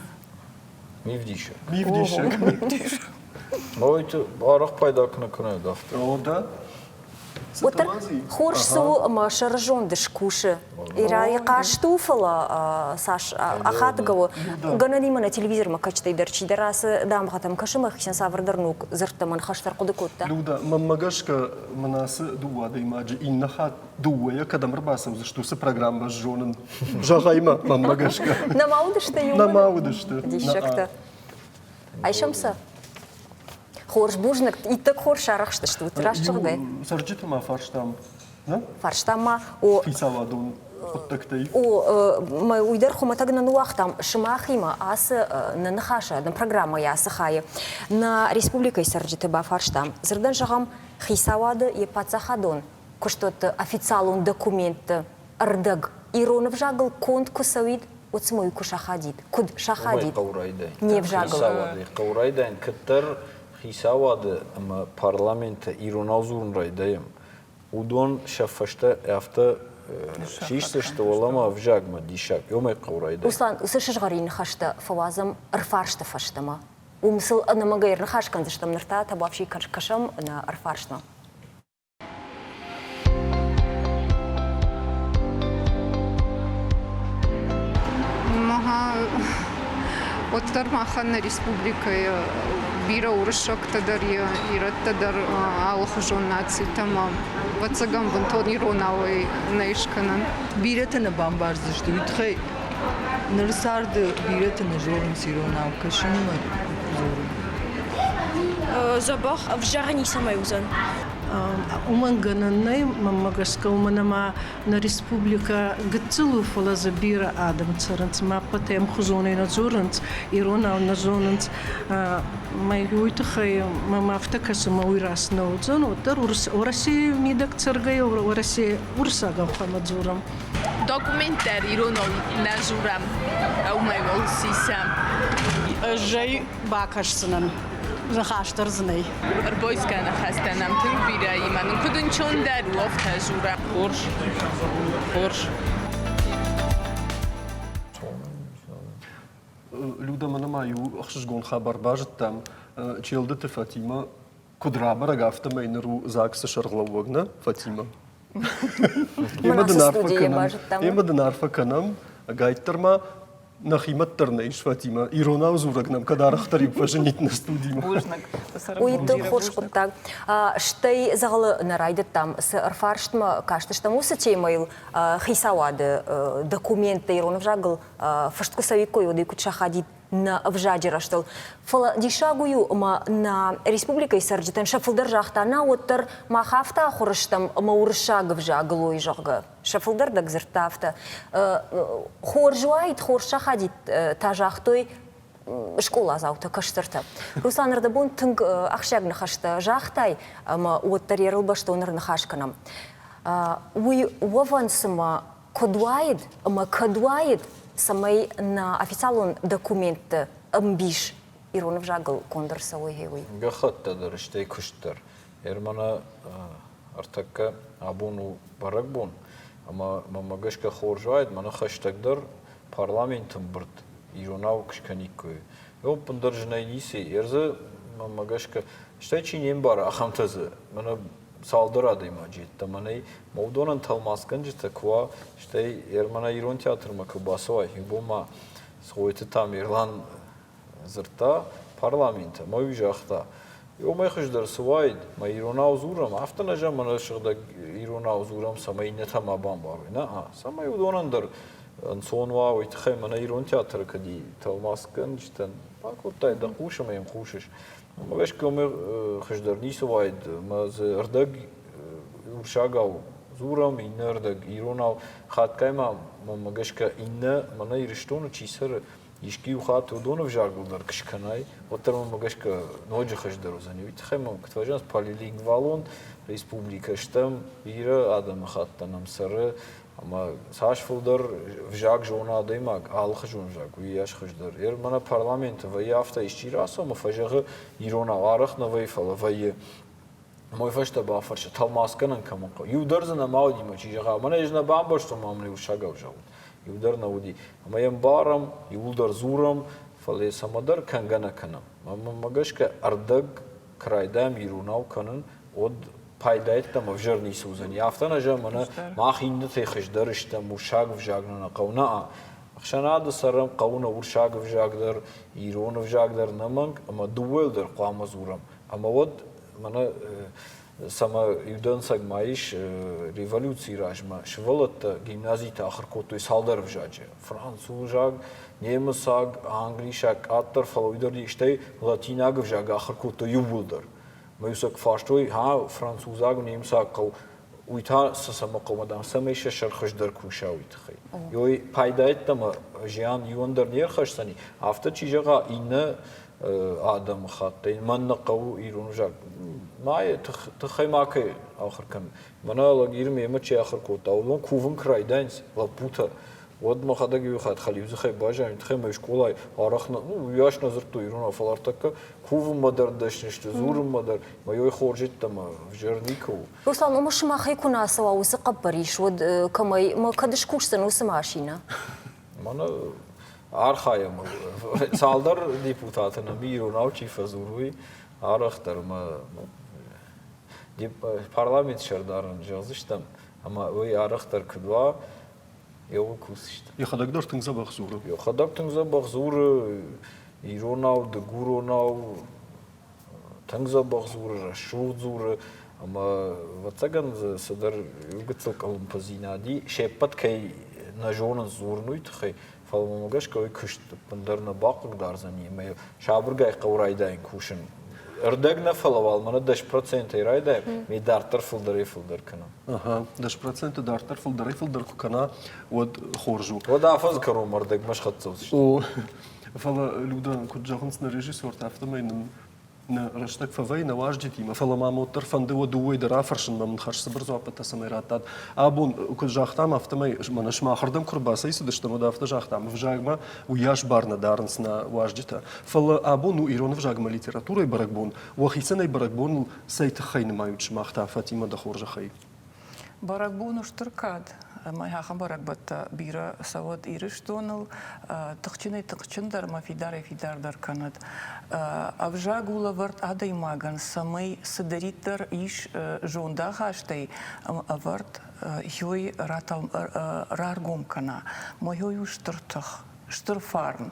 Мивдисӕг. Мивдисӕг. Ой, арӕх пайда кӕны кӕнӕ афтӕ. О, да. Уӕддӕр хорз цы у ӕмӕ сӕрызонд скусы. Ирӕйы хъазт у, фӕлӕ цас ахадгӕ у. Гӕнӕнимӕ нӕ телевизормӕ кӕчтӕй дӕр чидӕр ацы дамгъӕтӕм кӕсы мӕхицӕн цавӕрдӕр ног дзырдтӕ мӕн хӕстӕр хъуыды кодта. Люда, мӕнмӕ гӕсгӕ мын ацы дыууӕ адӕймаджы иннӕ хатт дыууӕйӕ кӕдӕм ӕрбацӕудзысты, уыцы программӕ зонын. Зӕгъай мӕ, мӕнмӕ гӕсгӕ. Нӕма уыдысты иумӕ? Нӕма уыдысты. Диссӕгтӕ. Айсӕм сӕ. Хорз, бузныг, иттӕг хорз сарӕхстыстут, раст зӕгъгӕй. Цӕрджыты ма фарстам, нӕ? Фарстам ма, о. Хицауадон хъуыддӕгтӕй. О, уый дӕр хуымӕтӕг нӕ ныууагътам сымахимӕ ацы нӕ ныхасы, нӕ программӕйы ацы хайы. Нӕ республикӕйы цӕрджыты бафарстам. Дзырдӕн зӕгъӕм, хицауады йӕ паддзахадон куыстуӕтты официалон документты ӕрдӕг ирон ӕвзагыл конд куы цӕуид, уӕд цымӕ уый куы сахадид? Куыд сахадид? Не взагыл. Хицауады хъӕуы райдайын. Кӕддӕр хицауады ӕмӕ парламенты иронау дзурын райдайӕм, уыдон сӕ фӕстӕ афтӕ систысты уӕлӕмӕ ӕвзагмӕ диссаг. Уымӕй хъӕуы райдайын. Руслан, уыцы сызгъӕрин ныхӕстӕ фӕуадзӕм ӕрфарсты фӕстӕмӕ. Уым сыл ӕнӕмӕнгӕй ӕрныхас кӕндзыстӕм, ныр та табуафси кӕсӕм нӕ ӕрфарстмӕ. Уӕддӕр махӕн нӕ республикӕйы бирӕ уырыссӕгтӕ дӕр, ирӕттӕ дӕр алыхуызон нацитӕ ӕмӕ ӕвӕццӕгӕн бынтон иронауӕй нӕ скӕнӕн. Бирӕтӕ нӕ бамбардзысты, уый тыххӕй ныр царды бирӕтӕ нӕ зонынц иронау кӕсынмӕ дзурын. Дзӕбӕх ӕвзӕр ницӕмӕй уыдзӕн. Уымӕн гӕнӕн нӕй, мӕнмӕ гӕсгӕ, уымӕн ӕмӕ нӕ республикӕ гыццыл у, фӕлӕ дзы бирӕ адӕм цӕрынц, ӕмӕ ӕппӕт ӕмхуызонӕй нӕ дзурынц, иронау нӕ зонынц. Мӕ уый тыххӕй мӕм афтӕ кӕсы, ӕмӕ уый раст нӕ уыдзӕн, уӕддӕр Уӕрӕсейы мидӕг цӕргӕйӕ Уӕрӕсе уырыссагау хъуамӕ дзурӕм. Документ дӕр иронау нӕ дзурӕм, уымӕй уал сисӕм. Ӕз ӕй бакӕсдзынӕн. Ныхас дӕр дзы нӕй. Ӕрбайсгӕ ныхӕстӕ нӕм тынг бирӕ и, мӕ нын куыд ӕнцондӕр у, афтӕ дзурӕм. Хорз, хорз. Люда, мӕнӕ ма иу ӕхсызгон хабар базыдтам. Челдыты Фатимӕ куыд рабӕрӕг, афтӕмӕй ныр у ЗАГС-ы сӕргълӕууӕг, нӕ, Фатимӕ? Емӕ дын арфӕ кӕнӕм. Емӕ дын арфӕ кӕнӕм. Ӕгайтдӕр ма нӕхимӕ дӕр нӕ ис Фатимӕ. Иронау дзурӕг нӕм кӕд арӕхдӕр иу фӕзынид нӕ студимӕ. Бузныг. Уый тынг хорз хъуыддаг. Стӕй дзӕгъӕлы нӕ райдыдтам, цы ӕрфарстмӕ кастыстӕм уыцы темӕйыл хицауады документтӕ ирон ӕвзагыл фыст куы цӕуиккой, уӕд ӕй куыд сахадид нӕ ӕвзаджы рӕзтыл. Фӕлӕ диссаг уый у, ӕмӕ нӕ республикӕйы цӕрджытӕн сӕ фылдӕр загъта, нӕ, уӕддӕр мах афтӕ ахуыр стӕм ӕмӕ уырыссаг ӕвзагыл уой, зӕгъгӕ. Сӕ фылдӕр дӕг дзырдта афтӕ. Хорз уаид, хорз сахадид та загътой скъоладзаутӕ, кӕстӕртӕ. Руслан, ӕрдӕбон тынг ахсджиаг ныхӕстӕ загътай, ӕмӕ уӕддӕр ерыл бӕстон ӕрныхас кӕнӕм. Уый уӕвӕн цымӕ куыд уаид ӕмӕ кӕд уаид, цӕмӕй нӕ официалон документты ӕмбис ирон ӕвзагыл конд ӕрцӕуой, уый? Гӕххӕттӕ дӕр, стӕй куыст дӕр. Ермана ӕртӕккӕ абон у бӕрӕгбон, ӕмӕ мӕнмӕ гӕсгӕ хорз уаид, мӕнӕ хӕстӕгдӕр парламенты ӕмбырд иронау куы скӕниккой. Ӕппындӕр зынӕй ницы и. Ӕрдзы, мӕнмӕ гӕсгӕ, стӕй чи не мбары, ахӕмтӕ дзы. Мӕнӕ цалдӕр адӕймаджы йеддӕмӕ нӕй. Мӕ уыдонӕн тӕлмацгӕнджытӕ куы уа, стӕй мӕнӕ ирон театрмӕ куы бацӕуай, иу бон ма Цгъойты Тамерлан дзырдта парламенты ӕмӕ уый загъта, уымӕй хуыздӕр цы уаид, мӕ иронау дзурӕм, афтӕ нӕ зӕгъӕм, мӕнӕ сыгъдӕг иронау дзурӕм, цӕмӕй иннӕтӕ ма бамбарой. Нӕ, цӕмӕй уыдонӕн дӕр ӕнцон уа, уый тыххӕй мӕнӕ ирон театры кӕд и тӕлмацгӕнджытӕн бакодтай дӕ хъус ӕмӕ йӕм хъусыс. Уымӕ гӕсгӕ уымӕй хуыздӕр ницы уаид, ӕмӕ дзы ӕрдӕг урсагау дзурӕм, иннӕ ӕрдӕг иронау. Хатгай ма мӕнмӕ гӕсгӕ иннӕ мӕнӕ Ирыстоны чи цӕры, искуы-иу хатт уыдон ӕвзагыл дӕр куы скӕнай, уӕддӕр мӕнмӕ гӕсгӕ ноджы хуыздӕр уыдзӕни. Уый тыххӕй мӕм куыд фӕзӕгъынц, полилингвалон республикӕ стӕм, бирӕ адӕмыхаттӕ нӕм цӕры, ӕмӕ цас фылдӕр ӕвзаг зона адӕймаг, алыхуызон ӕвзаг, уыйас хуыздӕр. Ер мӕнӕ парламенты вӕййы афтӕ, исчи рацӕуы ӕмӕ фӕзӕгъы иронау, арӕх нӕ вӕййы, фӕлӕ вӕййы. Мой фӕстӕ бафӕрсы, тӕлмацгӕнӕн кӕмӕн хъӕуы. Иу дӕр дзы нӕма уыди, мӕ чи зӕгъа, мӕнӕ ӕз нӕ бамбӕрстон, ма мын уырыссагау зӕгъут. Иу дӕр нӕ уыди. Ӕмӕ йӕм барӕм, иууылдӕр дзурӕм, фӕлӕ йӕ цӕмӕдӕр кӕнгӕ нӕ кӕнӕм. Мӕнмӕ гӕсгӕ ӕрдӕг куы райдайӕм иронау кӕнын, уӕд пайдайӕдтӕм ӕвзӕр ницы уыдзӕни. Афтӕ нӕ зӕгъӕм, мӕнӕ мах иннӕтӕй хуыздӕр стӕм, уырыссаг ӕвзаг нӕ нӕ хъӕуы. Нӕ, ӕхсӕнады цӕрӕм, хъӕуы нӕ уырыссаг ӕвзаг дӕр, ирон ӕвзаг дӕр нӕмӕнг, ӕмӕ дыууӕйыл дӕр хъуамӕ дзурӕм. Ӕмӕ уӕд мӕнӕ. Цӕмӕ иу дӕнцӕг ма ис, революцийы размӕ сывӕллӕттӕ гимназиты ахуыр кодтой цалдӕр ӕвзаджы: французаг, немыцаг, англисаг, къаддӕр, фӕлӕ уый дӕр стӕй латинаг ӕвзаг ахуыр кодтой иууылдӕр. Мӕ-иу сӕ куы фарстой, ха, французаг, немыцаг хъӕу, уый та цы цӕмӕ хъӕумӕ, дам, цӕмӕй сӕ сӕр хуыздӕр куса, уый тыххӕй. Ёй пайда йеддӕмӕ зиан иуӕн дӕр не рхӕсдзӕни, афтӕ чи зӕгъа, иннӕ адӕмыхаттӕй мӕн нӕ хъӕуы ирон ӕвзаг. Ма тыххӕй ма кӕй ахуыр кӕн. Мӕнӕ Алагиры мемӕ чи ахуыр кодта, уыдон кувын куы райдайынц, лӕппутӕ, уӕд мӕхӕдӕг иу хатт хӕлиудзыхӕй баззайын, тыххӕй мӕ скъолайы арӕх нӕ, ну, уыйас нӕ дзырдтой иронау, фӕлӕ ӕртӕккӕ кувынмӕ дӕр дӕсны сты, дзурынмӕ дӕр, мӕ ой хорз йеддӕмӕ ӕвзӕр никуы у. Руслан, ома сымахӕй куы нӕ ацӕуа уыцы хъӕппӕрис, уӕд кӕмӕй, мӕ кӕд скусдзӕн уыцы машинӕ? Мӕнӕ архайӕм. Цалдӕр депутаты нӕм иронау чи фӕдзуры, уый арӕхдӕр ӕмӕ парламенты сӕрдарӕн зӕгъдзыстӕм, ӕмӕ уый арӕхдӕр куыд уа, еуыл кусдзыстӕм. Йӕхӕдӕг дӕр тынг дзӕбӕх дзуры. Йӕхӕдӕг тынг дзӕбӕх дзуры иронау, дыгуронау, тынг дзӕбӕх дзуры, рӕсугъд дзуры ӕмӕ ӕвӕццӕгӕн дзы цыдӕр иу гыццыл къуылымпыдзинад и, се ппӕт кӕй нӕ зонынц дзурын, уый тыххӕй, фӕлӕ мӕм гӕсгӕ уый куыст ӕппындӕр нӕ бахъыгдардзӕни ӕмӕ сабыргай хъӕуы райдайын кусын. Ӕрдӕг нӕ, фӕлӕ уал мӕнӕ 10%-ӕй райдайӕм, ме дарддӕр фылдӕрӕй-фылдӕр кӕнӕм. Ага, 10% дарддӕр фылдӕрӕй-фылдӕр куы кӕна, уӕд хорз у. Уӕд афӕдзы кӕронмӕ ӕрдӕгмӕ схӕццӕ уыдзысты. О, Фӕлӕ, Людӕ, куыд зӕгъынц нӕ режиссертӕ, афтӕмӕй нын нӕ рӕстӕг фӕвӕййы нӕ уазджытимӕ, фӕлӕ мӕм уӕддӕр фӕнды уӕ дыууӕйы дӕр афӕрсынмӕ мын хӕрзцыбыр дзуаппытӕ цӕмӕй раттат. Абон, куыд загътам, афтӕмӕй мӕнӕ сымахырдӕм куы ӕрбацӕйцыдыстӕм, уӕд афтӕ загътам, ӕвзагмӕ уыйас бар нӕ дарынц нӕ уазджытӕ. Фӕлӕ абон у ирон ӕвзагмӕ литературӕйы бӕрӕгбон. Уӕхицӕн ӕй бӕрӕгбоныл цӕй тыххӕй нымайут сымах та, Фатимӕ, дӕ хорзӕхӕй? Бӕрӕгбон у стыр кад, ӕмӕ ахӕм бӕрӕгбӕттӕ бирӕ цӕуӕд Ирыстоныл, тыхджынӕй-тыхджындӕр ӕмӕ фидарӕй-фидардӕр кӕнӕд. Ӕвзаг у лӕвӕрд адӕймагӕн, цӕмӕй цыдӕриддӕр ис зондахастӕй ӕвӕрд, хёй раргом кӕна. Мӕ у стыр тых. Стыр фарн.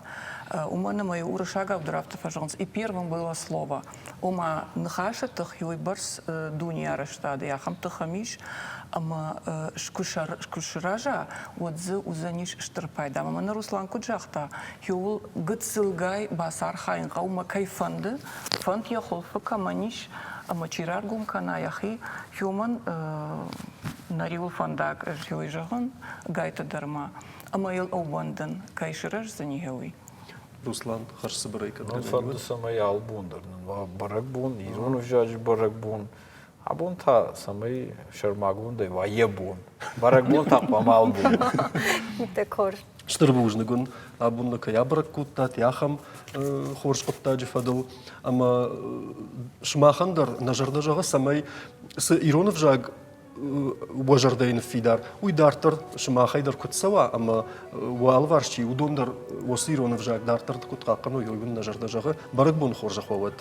Уымӕн ӕмӕ уырыссагау дӕр афтӕ фӕзӕгъынц, и первым было слово. Ома ныхасы тых уыйбӕрц дунейы арӕзтады ахӕм тых ӕм ис, ӕмӕ куы сырӕза, уӕд дзы уыдзӕнис стыр пайда. Ӕмӕ мӕнӕ Руслан куыд загъта, иууыл гыццылгай бацархайын хъӕуы мӕ кӕй фӕнды, фӕнд йӕ хуылфы кӕмӕн ис, ӕмӕ чи раргом кӕна йӕхи, уымӕн нӕ риуыл фӕндаг, ӕз уый зӕгъын, гайты дӕр ма. Ӕмӕ йыл ӕууӕндын, кӕй сырӕздзӕни, уый. Руслан, хӕрзцыбырӕй кӕд Мӕн фӕнды, цӕмӕй алы бон дӕр нын уа бӕрӕгбон, ирон ӕвзаджы бӕрӕгбон. Абон та цӕмӕй сӕрмагондӕй уа йӕ бон. Бӕрӕгбон та хъуамӕ алы бон уа. Иттӕг хорз. Стыр бузныг уын, абон нӕ кӕй абӕрӕг кодтат, ахӕм хорз хъуыддаджы фӕдыл. Ӕмӕ сымахӕн дӕр нӕ зӕрдӕ зӕгъы, цӕмӕй цы ирон ӕвзаг уӕ зӕрдӕйы ныффидар, уый дарддӕр сымахӕй дӕр куыд цӕуа ӕмӕ уӕ алыварс чи, уыдон дӕр уыцы ирон ӕвзаг дарддӕр куыд хъахъхъӕной, уый уын нӕ зӕрдӕ зӕгъы. Бӕрӕгбоны хорзӕх уӕ уӕд.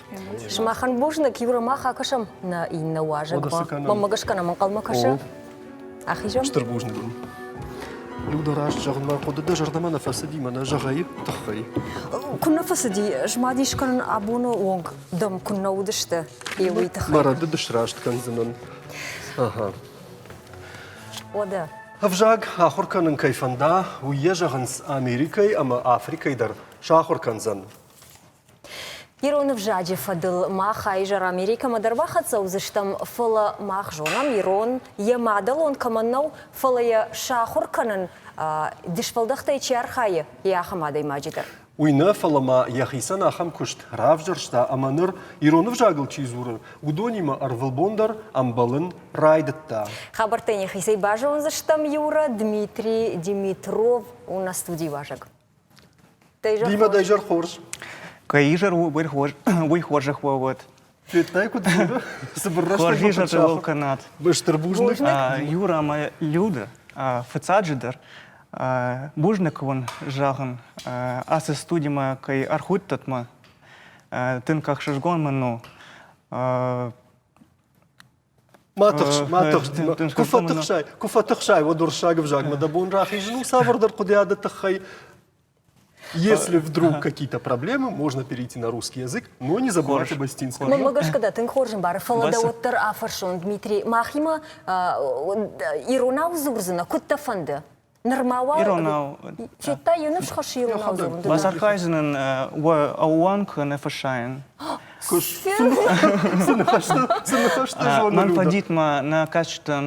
Сымахӕн бузныг, Юра, мах акӕсӕм нӕ иннӕ уазӕгмӕ. Мӕнмӕ гӕсгӕ нӕм ӕнхъӕлмӕ кӕсы. Ахизӕм. Стыр бузныг уын. Люда, раст зӕгъын, мӕ хъуыды дӕ зӕрдӕмӕ нӕ фӕцыди, мӕнӕ зӕгъӕйы тыххӕй. Куы нӕ фӕцыди, ма дис кӕнын абоны онг дӕм куы нӕ уыдысты, уый тыххӕй. Мӕ рӕдыд сраст кӕндзынӕн. Ага. Уӕдӕ. Ӕвзаг ахуыр кӕнын кӕй фӕнда, уый йӕ зӕгъынц Америкӕйы ӕмӕ Африкӕйы дӕр сахуыр кӕндзӕн. Ирон ӕвзаджы фӕдыл мах аизӕр Америкӕмӕ дӕр бахӕццӕ уыдзыстӕм, фӕлӕ мах зонӕм, ирон йӕ мадӕлон кӕмӕн нӕу, фӕлӕ йӕ сахуыр кӕнын дысфӕлдӕхтӕй чи архайы, йӕ ахӕм адӕймаджы дӕр. Уый нӕ, фӕлӕ ма йӕхицӕн ахӕм куыст равзӕрста ӕмӕ ныр ирон ӕвзагыл чи дзуры, уыдонимӕ ӕрвылбон дӕр ӕмбӕлын райдыдта. Хабӕрттӕ йӕхицӕй базондзыстӕм Юра Дмитрий Димитров у нӕ студийы уазӕг. Дима, дӕ изӕр хорз. Кӕй изӕр уый хорзӕх уӕд. Федтай, куыд дзуры? Цыбыр рӕстӕг Хорз изӕр уыл кӕнат. Стыр бузныг. Юра ӕмӕ Люда, фыццаджыдӕр, бузныг уын зӕгъын, ацы студимӕ кӕй ӕрхуыдтат мӕ. Тынг ӕхсызгон мын у. Ма тыхс, ма тыхс, Дима. Куы фӕтыхсай, куы фӕтыхсай, уӕд уырыссаг ӕвзагмӕ дӕ бон рахизын у цавӕрдӕр хъуыдыйады тыххӕй. Если вдруг какие-то проблемы, можно перейти на русский язык, но не забывать об осетинском. Мӕнмӕ гӕсгӕ дӕ тынг хорз ӕмбары, фӕлӕ дӕ уӕддӕр афӕрсон, Дмитрий, махимӕ иронау дзурдзынӕ, куыд дӕ фӕнды? Нырма уал Иронау. Федтай йӕ ныфс хӕссы иронау дзурын? Бацархайдзынӕн уӕ ӕууӕнк нӕ фӕсайын. Цы ныхӕстӕ зоны Мӕн фӕндид ма нӕ кӕсджытӕн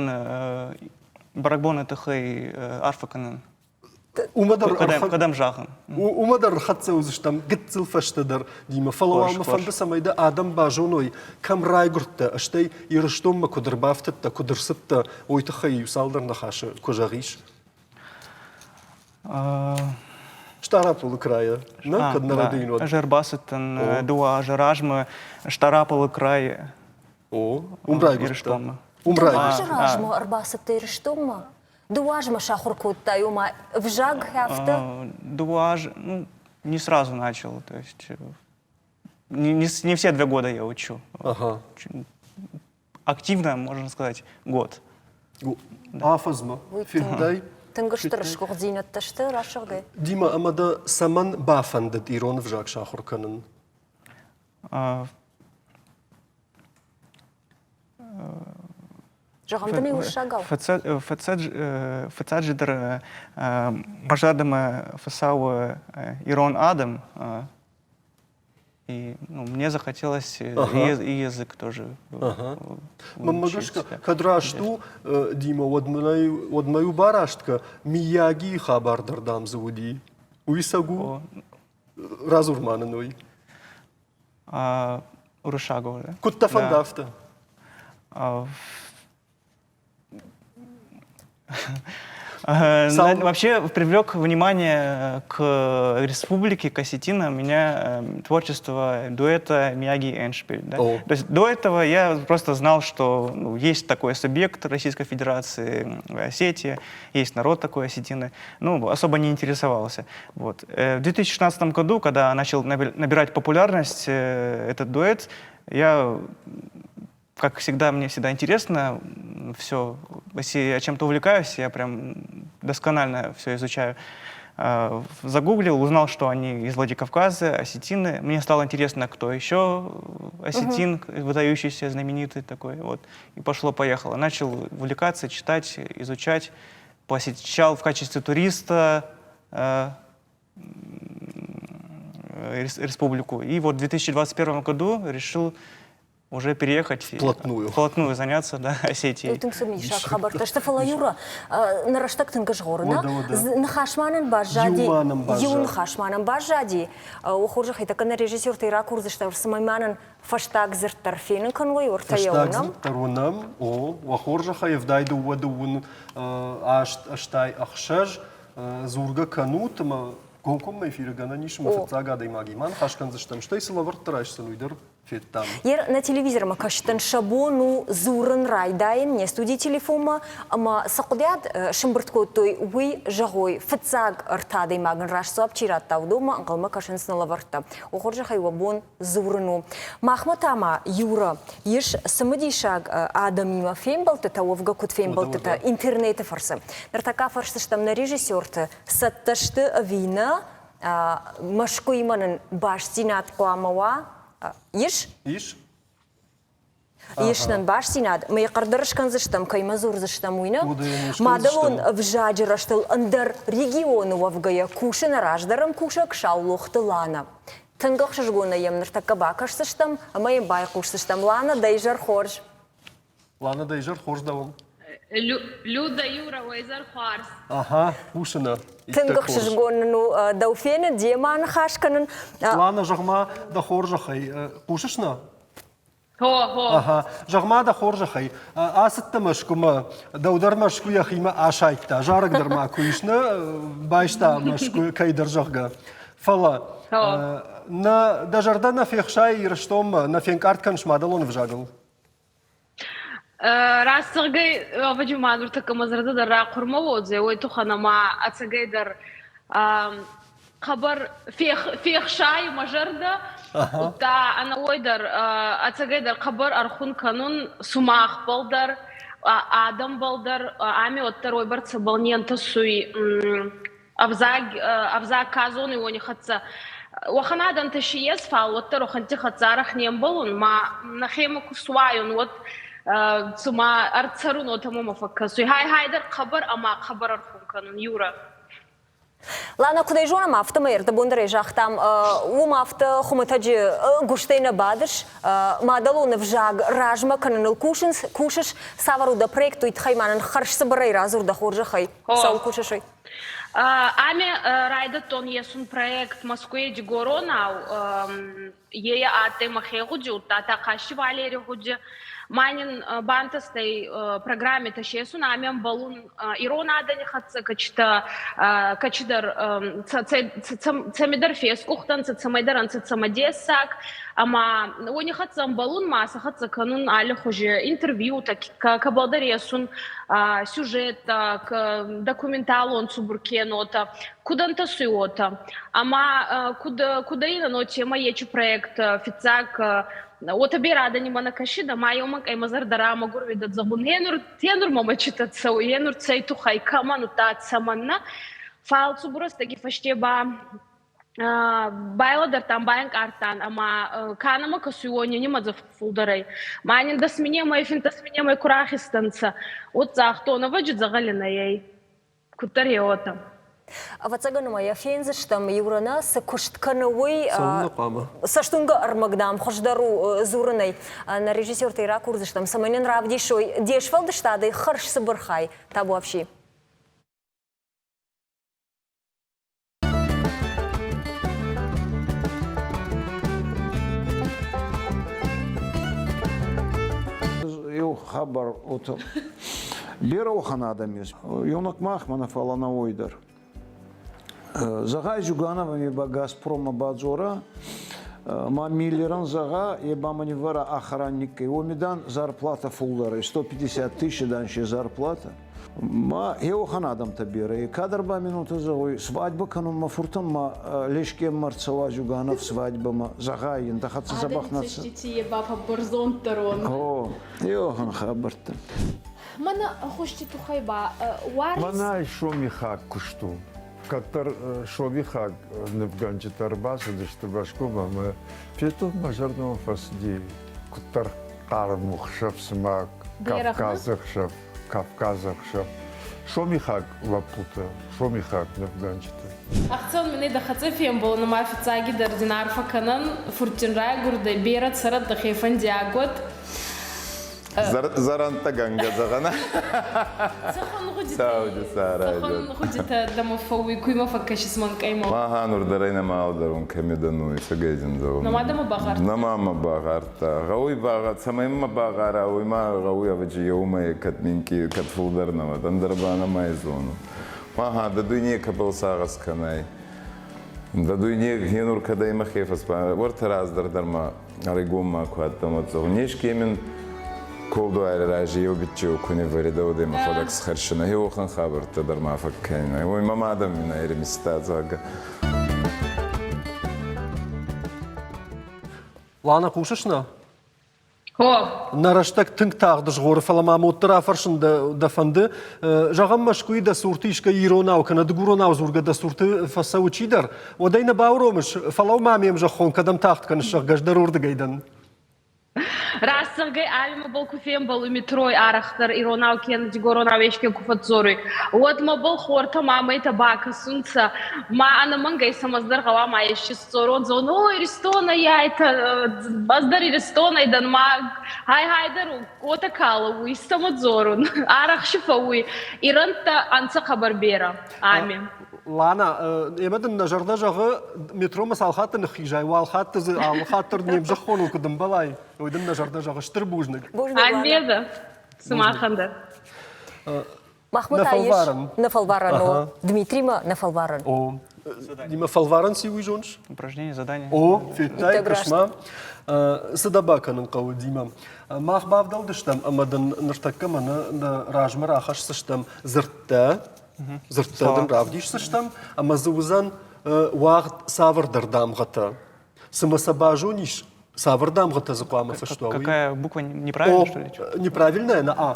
бӕрӕгбоны тыххӕй арфӕ кӕнын. Уымӕ дӕр кӕдӕм зӕгъын? Уымӕ дӕр хӕццӕ уыдзыстӕм гыццыл фӕстӕдӕр, Дима. Фӕлӕ уал мӕ фӕнды, цӕмӕй дӕ адӕм базоной, кӕм райгуырдтӕ, стӕй Ирыстонмӕ куыд ӕрбафтыдтӕ, куыд ӕрцыдтӕ, уый тыххӕй иу цалдӕр ныхасы куы зӕгъис. Стъараполы крайы, нӕ, кӕд нӕ рӕдыйын уӕд. Ӕз ӕрбацыдтӕн дыууӕ азы размӕ Стъараполы крайы. О, уым райгуырдтӕ. Уым райгуырдтӕ. Азы размӕ ӕрбацыдтӕ Ирыстонмӕ? Дыууӕ азмӕ сахуыр кодтай, ома ӕвзаг афтӕ? Дыууӕ азы, ну, не сразу начал, то есть не все 2 года я учу. Ага. Активно, можно сказать, год. Афӕдзмӕ федтай? Тынг стыр сгуыхтдзинӕдтӕ сты рӕсугъдӕй. Дима, ӕмӕ дӕ цӕмӕн бафӕндыд ирон ӕвзаг сахуыр кӕнын? Зӕгъӕм дын уырыссагау. Фыццаджыдӕр мӕ зӕрдӕмӕ фӕцӕуы ирон адӕм. И ну, мне захотелось и язык тоже ага. Мӕнмӕ гӕсгӕ, кӕд раст у, Дима, уӕд мӕ-иу барасткӕ, Миягийы хабар дӕр дам дзы уыди. Уый цӕг у? Радзур ма нын уый. Уырыссагау, да? Куыд дӕ фӕнды афтӕ? Вообще привлек внимание к республике, к осетинам меня творчество дуэта Мияги Эншпиль. Да? То есть до этого я просто знал, что ну, есть такой субъект Российской Федерации, Осетия, есть народ такой осетины. Ну, особо не интересовался. Вот. В 2016 году, когда начал набирать популярность этот дуэт, я как всегда, мне всегда интересно все. Если я чем-то увлекаюсь, я прям досконально все изучаю. Загуглил, узнал, что они из Владикавказа, осетины. Мне стало интересно, кто еще осетин, выдающийся, знаменитый такой. Вот. И пошло-поехало. Начал увлекаться, читать, изучать. Посещал в качестве туриста республику. И вот в 2021 году решил уже переехать. Вплотную. Вплотную заняться, да, Осетией. Тынг цымыдисаг хабӕрттӕ сты, фӕлӕ Юра, нӕ рӕстӕг тынг згъоры, нӕ? Ныхас ма нын баззади. Иу ныхас ма нын баззади. О хорзӕхӕй, тӕккӕ нӕ режиссертӕй ракурдзыстӕм, цӕмӕй ма нын фӕстаг дзырд дӕр фенын кӕной, уӕртӕ йӕ уынӕм. Фӕстаг дзырд дӕр уынӕм. О, уӕ хорзӕхӕй, 72 дыууын аст 86 дзургӕ кӕнут ӕмӕ комкоммӕ эфиры гӕнӕн ис ӕмӕ фыццаг адӕймагимӕ ныхас кӕндзыстӕм, стӕй цы лӕвӕрттӕ райсдзӕн, уый дӕр федтам. Ер нӕ телевизормӕ кӕсджытӕн сӕ бон у дзурын райдайын не студийы телефонмӕ ӕмӕ цы хъуыдиад сымбырд кодтой, уый зӕгъой. Фыццаг ӕртӕ адӕймагӕн раст дзуапп чи радта, уыдонмӕ ӕнхъӕлмӕ кӕсынц нӕ лӕвӕрттӕ. О хорзӕхӕй уӕ бон дзурын у. Махмӕ та ма, Юра, ис цымыдисаг адӕмимӕ фембӕлдтытӕ, уӕвгӕ куыд фембӕлдтытӕ интернеты фӕрцы. Ныртӕккӕ фӕрсдзыстӕм нӕ режиссерты, цӕттӕ сты ӕви нӕ, Мӕскуыимӕ нын бастдзинад хъуамӕ уа? Ис? Ис. Ис нын бастдзинад. Мӕ хъӕрдӕр скӕндзыстӕм, кӕимӕ дзурдзыстӕм, уый нӕ. Мадӕлон ӕвзаджы рӕзтыл ӕндӕр регионы уӕвгӕйӕ кусы нӕ раздӕры ӕмкусӕг Саулохты Лана. Тынг ӕхсызгонӕй йӕм ныртӕккӕ бакӕсдзыстӕм ӕмӕ йӕм байхъусдзыстӕм. Лана, дӕ изӕр хорз! Лана, дӕ изӕр хорз дӕуӕн. Люда, Юра, уӕ изӕр хуарз. Ага, хъусына. Тынг ӕхсызгон нын у дӕу фенын, демӕ ныхас кӕнын. Лана, зӕгъ-ма, дӕ хорзӕхӕй, хъусыс нӕ? Хо, хо. Ага, зӕгъ-ма дӕ хорзӕхӕй, ацыдтӕ Мӕскуымӕ, дӕу дӕр Мӕскуы йӕхимӕ асайдта, зарӕг дӕр ма куы ис, нӕ байста Мӕскуы кӕйдӕр, зӕгъгӕ. Фӕлӕ нӕ дӕ зӕрдӕ нӕ фехсайы Ирыстонмӕ, нӕ фенкъард кӕныс мадӕлон ӕвзагыл? Раст зӕгъгӕй, ӕвӕджи ма нуртӕккӕ мӕ зӕрдӕ дӕр рахъурмӕ уодзӕй, уой туххӕн ӕма ӕцӕгӕйдӕр хъӕбӕр фехсайы мӕ зӕрдӕ, удта ӕнӕуой дӕр ӕцӕгӕйдӕр хъӕбӕр ӕрхун кӕнун сумахбӕл дӕр, адӕмбӕл дӕр, ами уӕддӕр уойбӕрцӕбӕл не нтӕсуй. Ӕвзаг, ӕвзаг ка зонуй, уони хӕццӕ. Уӕхӕн адӕнтӕ си ес, фал уӕддӕр уӕхӕнтти хӕццӕ арӕх не мбӕлун, ма нӕхемӕ ку суайун, уӕд цума ӕрцӕрун, уотӕ мӕмӕ фӕккӕсуй. Гьай-гьайдӕр хъӕбӕр ӕма хъӕбӕр ӕрхун кӕнун, Юра. Лана, куыд ӕй зонӕм, афтӕмӕй ӕрдӕбондӕрӕй загътам, уым афтӕ хуымӕтӕджы гуыстӕй нӕ бадыс, мадӕлон ӕвзаг размӕ кӕныныл кусынц, кусыс, цавӕр у дӕ проект, уый тыххӕй ма нын хӕрзцыбырӕй радзур дӕ хорзӕхӕй, цӕуыл кусыс, уый. Ами райдӕдтон есун проект Москве Дигоронау, Ейӕ адтӕй мӕхе гъуди, удта Тахъазти Валерий гъуди. Ма нин бантӕстӕй программитӕ сесун, ами ӕмбӕлун ирон адӕни хӕццӕ, кӕчитӕ кӕчидӕр цӕмидӕр фескъухтӕнцӕ, цӕмӕйдӕр ӕнцӕ цӕмӕдессаг. Ӕма уони хӕццӕ ӕмбӕлун ма сӕ хӕццӕ кӕнун аллихузи интервьютӕ, кӕбӕлдӕр есун сюжеттӕ, документалон цубур кинотӕ. Куд ӕнтӕсуй уотӕ? Ӕма куд куд ӕй но тема ечи проект фиццаг уотӕ берӕ адӕни мӕ нӕ кӕсидӕ, ма еумӕ къӕймӕ зӕрдӕ рамӕгур уидӕ зӕгъун, гьенур гьенур мӕмӕ читӕ цӕуй, гьенур цӕй туххӕй, кӕмӕн, удта цӕмӕннӕ. Фал цубур рӕстӕги фӕсте ба байлӕдӕрдтан, байӕнкъардтан ӕма ка нӕмӕ кӕсуй, уони нимӕдзӕ фулдӕрӕй. Ма нин дӕс минемӕй, финддӕс минемӕй ку рахизтӕнцӕ, уӕд загътон, ӕвӕджи дзӕгъӕли нӕ ӕй. Куыддӕр йӕ уотӕ. Ӕвӕццӕгӕн ма йӕ фендзыстӕм, Юрӕ цы куыст кӕны, уый. Цӕуылнӕ хъуамӕ? Цӕстуынгӕ ӕрмӕг, дам, хуыздӕр у дзурынӕй. Нӕ режиссертӕй ракурдзыстӕм, цӕмӕй нын равдисой де сфӕлдыстадӕй хӕрзцыбыр хай. Табуафси. Еу хабар от берӕ уӕхӕн адӕм ес. Еунӕг мах мӕнӕ фал ӕнӕуой дӕр. Зӕгъай Зюгановами ба Газпрома бадзора, ма Миллерӕн зӕгъа, е ба ма ниввӕра охранниккӕй. Уоми дан зарплата фулдӕр ӕй, 150 тысячи дан се зарплата. Ма еуӕхӕн адӕмтӕ берӕ. Кадӕр ба минутӕ зӕгъуй, свадьба кӕнун мӕ фуртӕн ма Лешкеммӕ рцӕуа Зюганов свадьбамӕ, зӕгъай ин, дӕ хӕццӕ дзӕбӕх нӕ цӕстити е ба фӕббӕрзонддӕр уон. О, еуӕхӕн хабӕрттӕ. Мӕнӕ хузти туххӕй ба уарз... Мӕнӕ сомихаг куыст у. Кӕддӕр сомихаг нывгӕнджытӕ ӕрбацыдысты Мӕскуымӕ ӕмӕ федтон, мӕ зӕрдӕмӕ фӕцыди куыддӕр хъарм ӕхсӕв, цыма Кавказы ӕхсӕв, Кавказы ӕхсӕв. Сомихаг лӕппутӕ, сомихаг нывгӕнджытӕ. Ӕхцӕуӕн мин ӕй дӕ хӕццӕ фембӕлун ӕма фиццагидӕр дин арфӕ кӕнӕн, фуртдин райгурдӕй, берӕ цӕрӕд дӕхе фӕндиаг уӕд. Зӕрӕндтӕгӕнгӕ зӕгъӕн. Цӕхуӕн гъудитӕ дӕмӕ фӕууй, куймӕ фӕккӕсис мӕнкъӕймӕ? Махӕн урдӕрӕй нӕма ӕлдӕрун кӕми дӕнуй, сӕгӕйдин зӕгъун. Нӕма дӕмӕ багъардта? Нӕма мӕ багъардта. Гъӕуй багъар, цӕмӕй мӕ багъара, уой ма гъӕуй ӕвӕджи еумӕ кӕд минкъий, кӕд фулдӕр нӕ уӕд, ӕндӕр ба нӕма зонун. Маха, дӕ дуйне кӕбӕл сагъӕс кӕнай? Дӕ дуйне гъенур кӕдӕй мӕхе фӕспа, уӕртӕ раздӕр дӕр ма ӕригон ма ку адтӕн, уӕд зӕгъун, не мин колдуари рази еу биччеу ку ниввӕридӕ, уӕд мӕхуӕдӕг схӕрсинӕ. Еуӕхӕн хабӕрттӕ дӕр ма фӕккӕнинӕ. Уой мӕ мадӕ мин ӕримиста, зӕгъгӕ. Лана, хъусыс нӕ? О! Нӕ рӕстӕг тынг тагъд згъоры, фӕлӕ ма модты рафӕрсын дӕ фӕнды. Зӕгъӕм, Мӕскуыйы дӕ цурты искӕй иронау кӕнӕ дыгуронау дзургӕ дӕ цурты фӕцӕуы чидӕр, уӕд ӕй нӕ бауромыс, фӕлӕуу ма ме мзӕххон, кӕдӕм тагъд кӕныс, зӕгъгӕ, ӕз дӕр уырдыгӕй дӕн. Раст зӕгъгӕй, алимӕбӕл ку фембӕлуй метрой арӕхдӕр иронау кенӕ дигоронау еске ку фӕдздзоруй, уӕд мӕбӕл хортӕ ма мӕйтӕ бакӕсунцӕ, ма ӕнӕмӕнгӕй сӕмӕ гъӕуама ести сдзорон, зӕгъун, о, Иристонӕй айтӕ, ӕз дӕр Иристонӕй дӕн, ма гьай-гьайдӕр уотӕ ка лӕууй, цӕмӕ дзорун, арӕхси фӕууй. Ирӕнттӕ ӕнцӕ хъӕбӕр берӕ ами. Лана, ӕмӕ дын нӕ зӕрдӕ зӕгъы, метромӕ цал хатты ныххизай, уал хатты дзы алы хатт дӕр не мзӕххоныл куыд ӕмбӕлай, уый дын нӕ зӕрдӕ зӕгъы. Стыр бузныг. Бузныг, Лана. Сымахӕн дӕр. Махмӕ та ис нӕ фӕлварӕн о. Дмитримӕ нӕ фӕлварӕн. О. Дима, фӕлварӕн ци уый зоныс? Упражнение, задание. О, федтай, кӕс-ма. Цы дӕ бакӕнын хъӕуы, Дима? Мах бавдӕлдыстӕм ӕмӕ дын ныртӕккӕ мӕнӕ нӕ размӕ рахӕсдзыстӕм дзырдтӕ, дзырдтӕ дын равдисдзыстӕм, ӕмӕ дзы уыдзӕн уагъд цавӕрдӕр дамгъӕтӕ. Цымӕ сӕ базонис, цавӕр дамгъӕтӕ дзы хъуамӕ фыст уа, уый? Какая буква неправильная, что ли? Неправильная на А.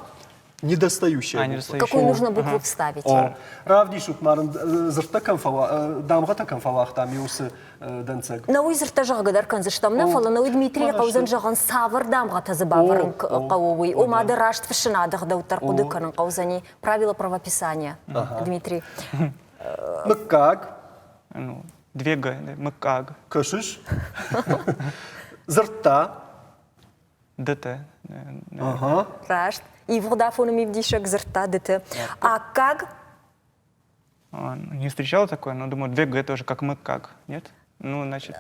Недостающая А, буква. Какую нужно букву вставить? О, равдисут ма нын дзырдтӕ кӕм фӕуа, дамгъӕтӕ кӕм фӕуагътам, уыцы дӕнцӕг. Нӕ уый дзырдтӕ зӕгъгӕ дӕр кӕндзыстӕм, нӕ, фӕлӕ нӕ уый Дмитрийы хъӕудзӕн зӕгъын, цавӕр дамгъӕтӕ дзы бавӕрын хъӕуы, уый. Ома дӕ раст фыссынады ӕгъдӕуттӕ ӕрхъуыды кӕнын хъӕудзӕни. Правила правописания, Дмитрий. Мыггаг. Ну, две Г, мыггаг. Кӕсыс? Дзырдта. ДТ. Ага. Раст. Ивгъуыд афоны мивдисӕг дзырдта ДТ. Аккаг. Не встречал такое, но думаю, две Г тоже как мыггаг, нет? Ну, значит...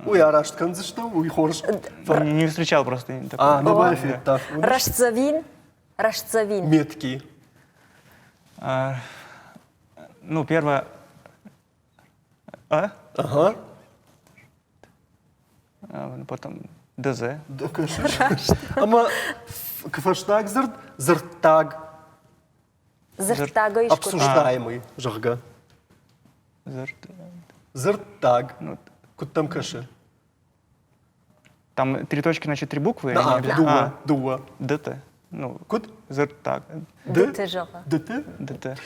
Уый араст кӕндзыстӕм, уый хорз. Не встречал просто. А, нӕ федта. Рӕстдзӕвин. Рӕстдзӕвин. Метки. Ну, первое... А? Ага. Потом ДЗ. Ӕмӕ фӕстаг дзырд дзырдтаг. Дзырдтагӕй Обсуждаемый, зӕгъгӕ. Дзырдтаг. Куыд дӕм кӕсы? Там три точки, значит, три буквы? Да, дыууӕ. Дыууӕ. ДТ. Ну, Куыд? Дзырдтаг. ДТ зӕгъы. ДТ? ДТ.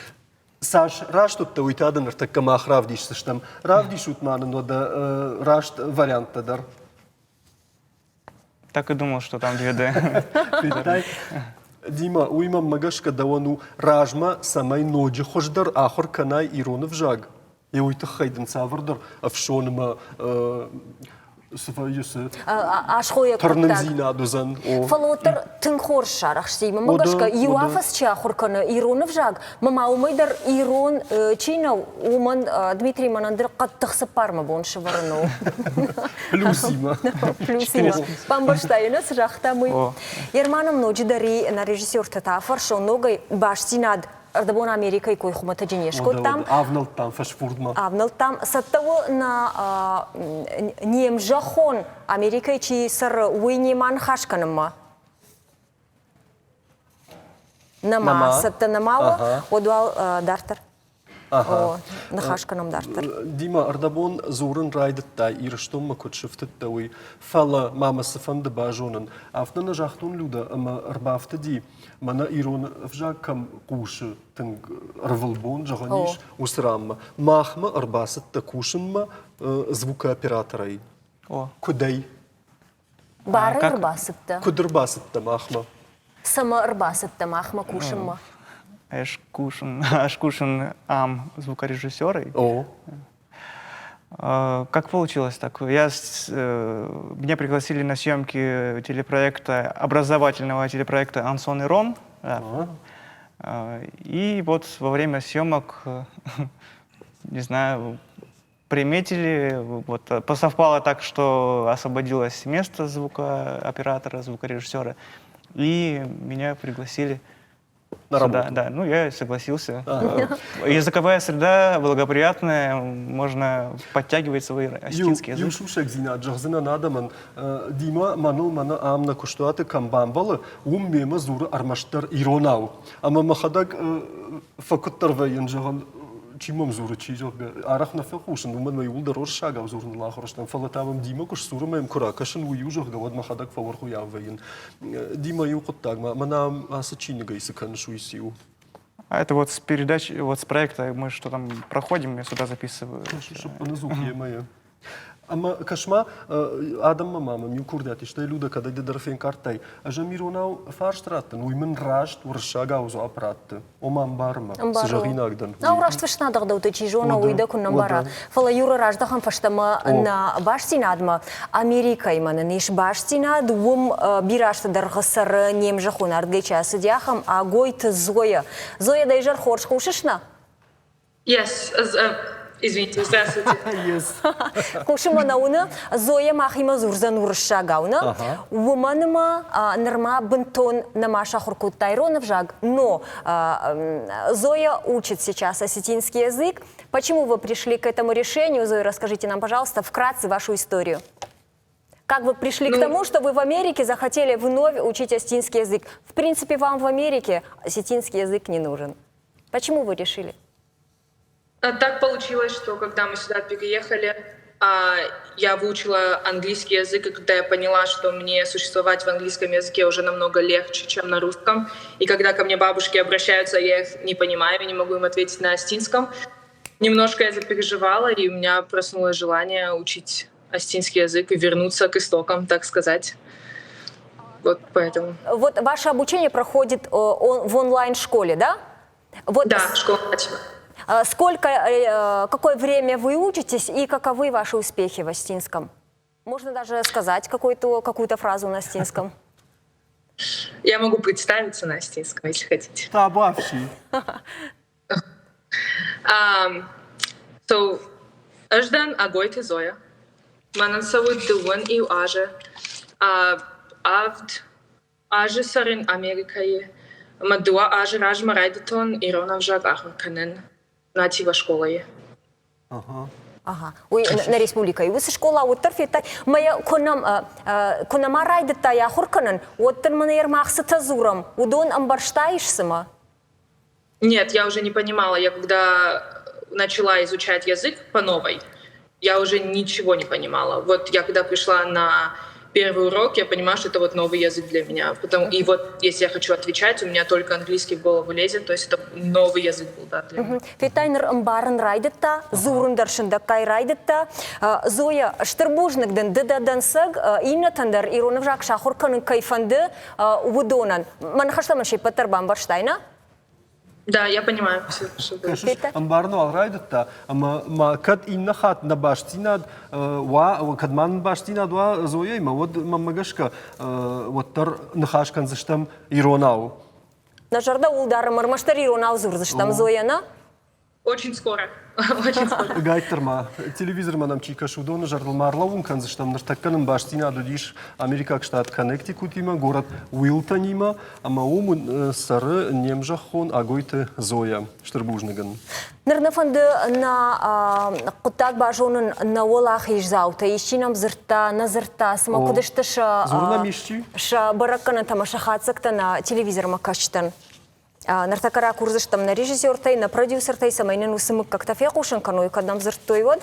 Цас раст уыдтӕ, уый та дын ныртӕккӕ мах равдисдзыстӕм. Равдисут ма нын уӕдӕ раст варианттӕ дӕр. Так и думал, что там 2D. Федтай? Дима, уый мӕнмӕ гӕсгӕ дӕуӕн у размӕ, цӕмӕй ноджы хуыздӕр ахуыр кӕнай ирон ӕвзаг. Е уый тыххӕй дын цавӕрдӕр ӕфсонмӕ цы вӕййы, цы асхойӕг тырнындзинад уыдзӕн. Фӕлӕ уӕддӕр тынг хорз сарӕхсти. Мӕнмӕ гӕсгӕ, иу афӕдз чи ахуыр кӕны ирон ӕвзаг, мӕ ма уымӕй дӕр ирон чи нӕу, уымӕн Дмитрий мӕнӕн дӕр хъӕддых цыппармӕ бон сӕвӕрын у. Плюсимӕ. Плюсимӕ. Бамбӕрстай, нӕ цы загътам, уый. Ерманом ноджыдӕр и нӕ режиссертӕ та фӕрсон ногӕй бастдзинад ӕрдӕбон Америкӕйы кой хуымӕтӕджы не скодтам. Авнӕлдтам фӕсфурдмӕ. Авнӕлдтам. Цӕттӕ у нӕ не мзӕххон Америкӕйы чи цӕры, уый немӕ ныхас кӕнынмӕ? Нӕма, цӕттӕ нӕма у, уӕд уал дарддӕр. О, ныхас кӕнӕм дарддӕр. Дима, ӕрдӕбон дзурын райдыдта, Ирыстонмӕ куыд сыфтыдтӕ, уый. Фӕлӕ ма мӕ цыфӕнды базонын. Афтӕ нӕ загътон, Люда, ӕмӕ ӕрбафтыди мӕнӕ ирон ӕвзаг кӕм хъусы тынг ӕрвылбон, зӕгъӕн ис, уыцы ранмӕ. Махмӕ ӕрбацыдтӕ кусынмӕ звукооператорӕй. Куыдӕй? Бары ӕрбацыдтӕ? Куыд ӕрбацыдтӕ махмӕ? Цӕмӕ ӕрбацыдтӕ махмӕ кусынмӕ? Ӕз кусын, ӕз кусын ам звукорежиссерой. О. Как получилось так? Я, меня пригласили на съемки телепроекта, образовательного телепроекта «Ансон и Рон». Да. И вот во время съемок, не знаю, приметили, вот совпало так, что освободилось место звукооператора, звукорежиссера, и меня пригласили на работу. Да, да, ну я согласился. Ага. Языковая среда благоприятная, можно подтягивать свой осетинский язык. Иу сусӕгдзинад зӕгъдзынӕн адӕмӕн, Дима мӕныл мӕнӕ ам нӕ куыстуаты кӕм бамбӕлы, уым мемӕ дзуры ӕрмӕстдӕр иронау. Ӕмӕ мӕхӕдӕг фӕкуыддӕр вӕййын, зӕгъын, чи мӕм дзуры, чи, зӕгъгӕ, арӕх нӕ фӕхъусын, уымӕн мӕ иууылдӕр уырыссагау дзурыныл ахуыр стӕм, фӕлӕ та мӕм Дима куы сдзуры ӕмӕ йӕм куы ракӕсын, уый-иу, зӕгъгӕ, уӕд мӕхӕдӕг фӕуӕргъуыйау вӕййын. Дима, иу хъуыддагмӕ, мӕнӕ ацы чиныгӕй цы кӕныс, уый циу? А это вот с передач, вот с проекта мы что там проходим, я сюда записываю. Ӕмӕ кӕс-ма, адӕммӕ ма мӕм иу курдиат ис, стӕй Люда, кӕдӕй ды дӕр фенкъардтай, ӕз ӕм иронау фарст раттын, уый мын раст уырыссагау дзуапп ратты. Ома ӕмбары мӕ, цы зӕгъинаг дӕн. Нау раст фыссынады ӕгъдӕуттӕ чи зоны, уый дӕ куыннӕ мбара. Фӕлӕ Юра раздӕхӕм фӕстӕмӕ нӕ бастдзинадмӕ. Америкӕимӕ нын ис бастдзинад, уым бирӕ азты дӕргъы цӕры не мзӕххон ардгӕй чи ацыди, ахӕм Агойты Зоя. Зоя, дӕ изӕр хорз хъусыс нӕ? Yes, извините, здравствуйте. Yes. Хъусы мӕ нӕ уыны, Зоя махимӕ дзурдзӕн уырыссагау, нӕ? Уымӕн ӕмӕ нырма бынтон нӕма сахуыр кодта ирон ӕвзаг, но Зоя учит сейчас осетинский язык. Почему вы пришли к этому решению, Зоя, расскажите нам, пожалуйста, вкратце вашу историю. Как вы пришли ну, к тому, что вы в Америке захотели вновь учить осетинский язык? В принципе, вам в Америке осетинский язык не нужен. Почему вы решили? Так получилось, что когда мы сюда переехали, Я выучила английский язык, и когда я поняла, что мне существовать в английском языке уже намного легче, чем на русском, и когда ко мне бабушки обращаются, я их не понимаю, не могу им ответить на осетинском, немножко я запереживала, и у меня проснулось желание учить осетинский язык и вернуться к истокам, так сказать. Вот поэтому. Вот ваше обучение проходит в онлайн-школе, да? Вот да, школа. Сколько, какое время вы учитесь и каковы ваши успехи в осетинском? Можно даже сказать какую-то какую фразу на осетинском. Я могу представиться на осетинском, если хотите. Табавши. So, ӕз дӕн Агойты Зоя. Мӕнӕн цӕуы дыууын иу азы. Авд азы цӕрын Америкӕйы ӕмӕ дыууӕ азы размӕ райдыдтон ирон ӕвзаг ахуыр кӕнын Натива скъолайы. Ага. Уый нӕ республикӕйы уыцы скъола уӕддӕр федтай. Мӕ куы нӕма райдыдтай ахуыр кӕнын, уӕддӕр мын ӕрмах цытӕ дзурӕм, уыдон ӕмбӕрстаис цымӕ? Нет, я уже не понимала. Я когда начала изучать язык по новой, я уже ничего не понимала. Вот я когда пришла на первый урок, я понимаю, что это вот новый язык для меня. Потом, и вот если я хочу отвечать, у меня только английский в голову лезет, то есть это новый язык был, да, для меня. Федтай ныр ӕмбарын райдыдта, дзурын дӕр сындӕггай райдыдта. Зоя, стыр бузныг дын, ды дӕ дӕнцӕг, иннӕтӕн дӕр ирон ӕвзаг сахуыр кӕнын кӕй фӕнды, уыдонӕн. Мӕ ныхӕстӕ мын се ппӕт дӕр бамбӕрстай, нӕ? Да, я понимаю все, что вы. Кӕсыс, ӕмбарын уал райдыдта, ӕмӕ ма кӕд иннӕ хатт нӕ бастдзинад уа, кӕд ма нын бастдзинад уа Зояимӕ, уӕд мӕнмӕ гӕсгӕ уӕддӕр ныхас кӕндзыстӕм иронау. Нӕ зӕрдӕ ууыл дарӕм, ӕрмӕстдӕр иронау дзурдзыстӕм, Зоя, нӕ? Очень скоро. Очень скоро. Гайддӕр ма, телевизормӕ нӕм чи кӕсы, уыдоны зӕрдыл ма ӕрлӕууын кӕндзыстӕм. Ныртӕккӕ нын бастдзинад уыдис америкаг штат Коннектикутимӕ, город Уилтонимӕ, ӕмӕ уым цӕры не мзӕххон Агойты Зоя. Стыр бузныг ын. Ныр нӕ фӕнды нӕ хъуыддаг базонын нӕ уӕлахиздзаутӕ. Исчи нӕм дзырдта, нӕ дзырдта, цымӕ куыд сты сӕ, сӕ бӕрӕггӕнӕнтӕ ӕмӕ сӕ хатдзӕгтӕ нӕ телевизормӕ кӕсджытӕн. Ныртӕккӕ ракурдзыстӕм нӕ режиссертӕй, нӕ продюсертӕй, цӕмӕй нын уыцы мыггӕгтӕ фехъусын кӕной, кӕд нӕм дзырдтой, уӕд.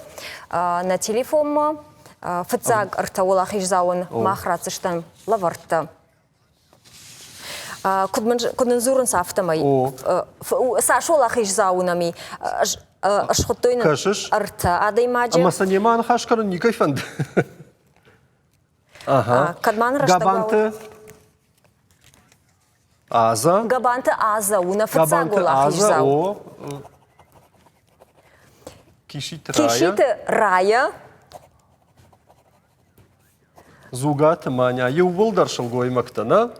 Нӕ телефонмӕ фыццаг ӕртӕ уӕлахиздзауӕн мах ратдзыстӕм лӕвӕрттӕ. Куыд мын, куыд нын дзурынц, афтӕмӕй. Цас уӕлахиздзау нӕм и? Схуыдтой нын ӕртӕ адӕймаджы. Ӕмӕ сӕ немӕ аныхас кӕнын никӕй фӕнды. Ага. Кӕд ма нын рӕстӕг Габанты Аза. Габанты Аза у нӕ фыццаг уӕлахиздзау. О. Кишиты Рая. Кишиты Рая. Дзугаты Маня. Иууылдӕр сылгоймӕгтӕ, нӕ?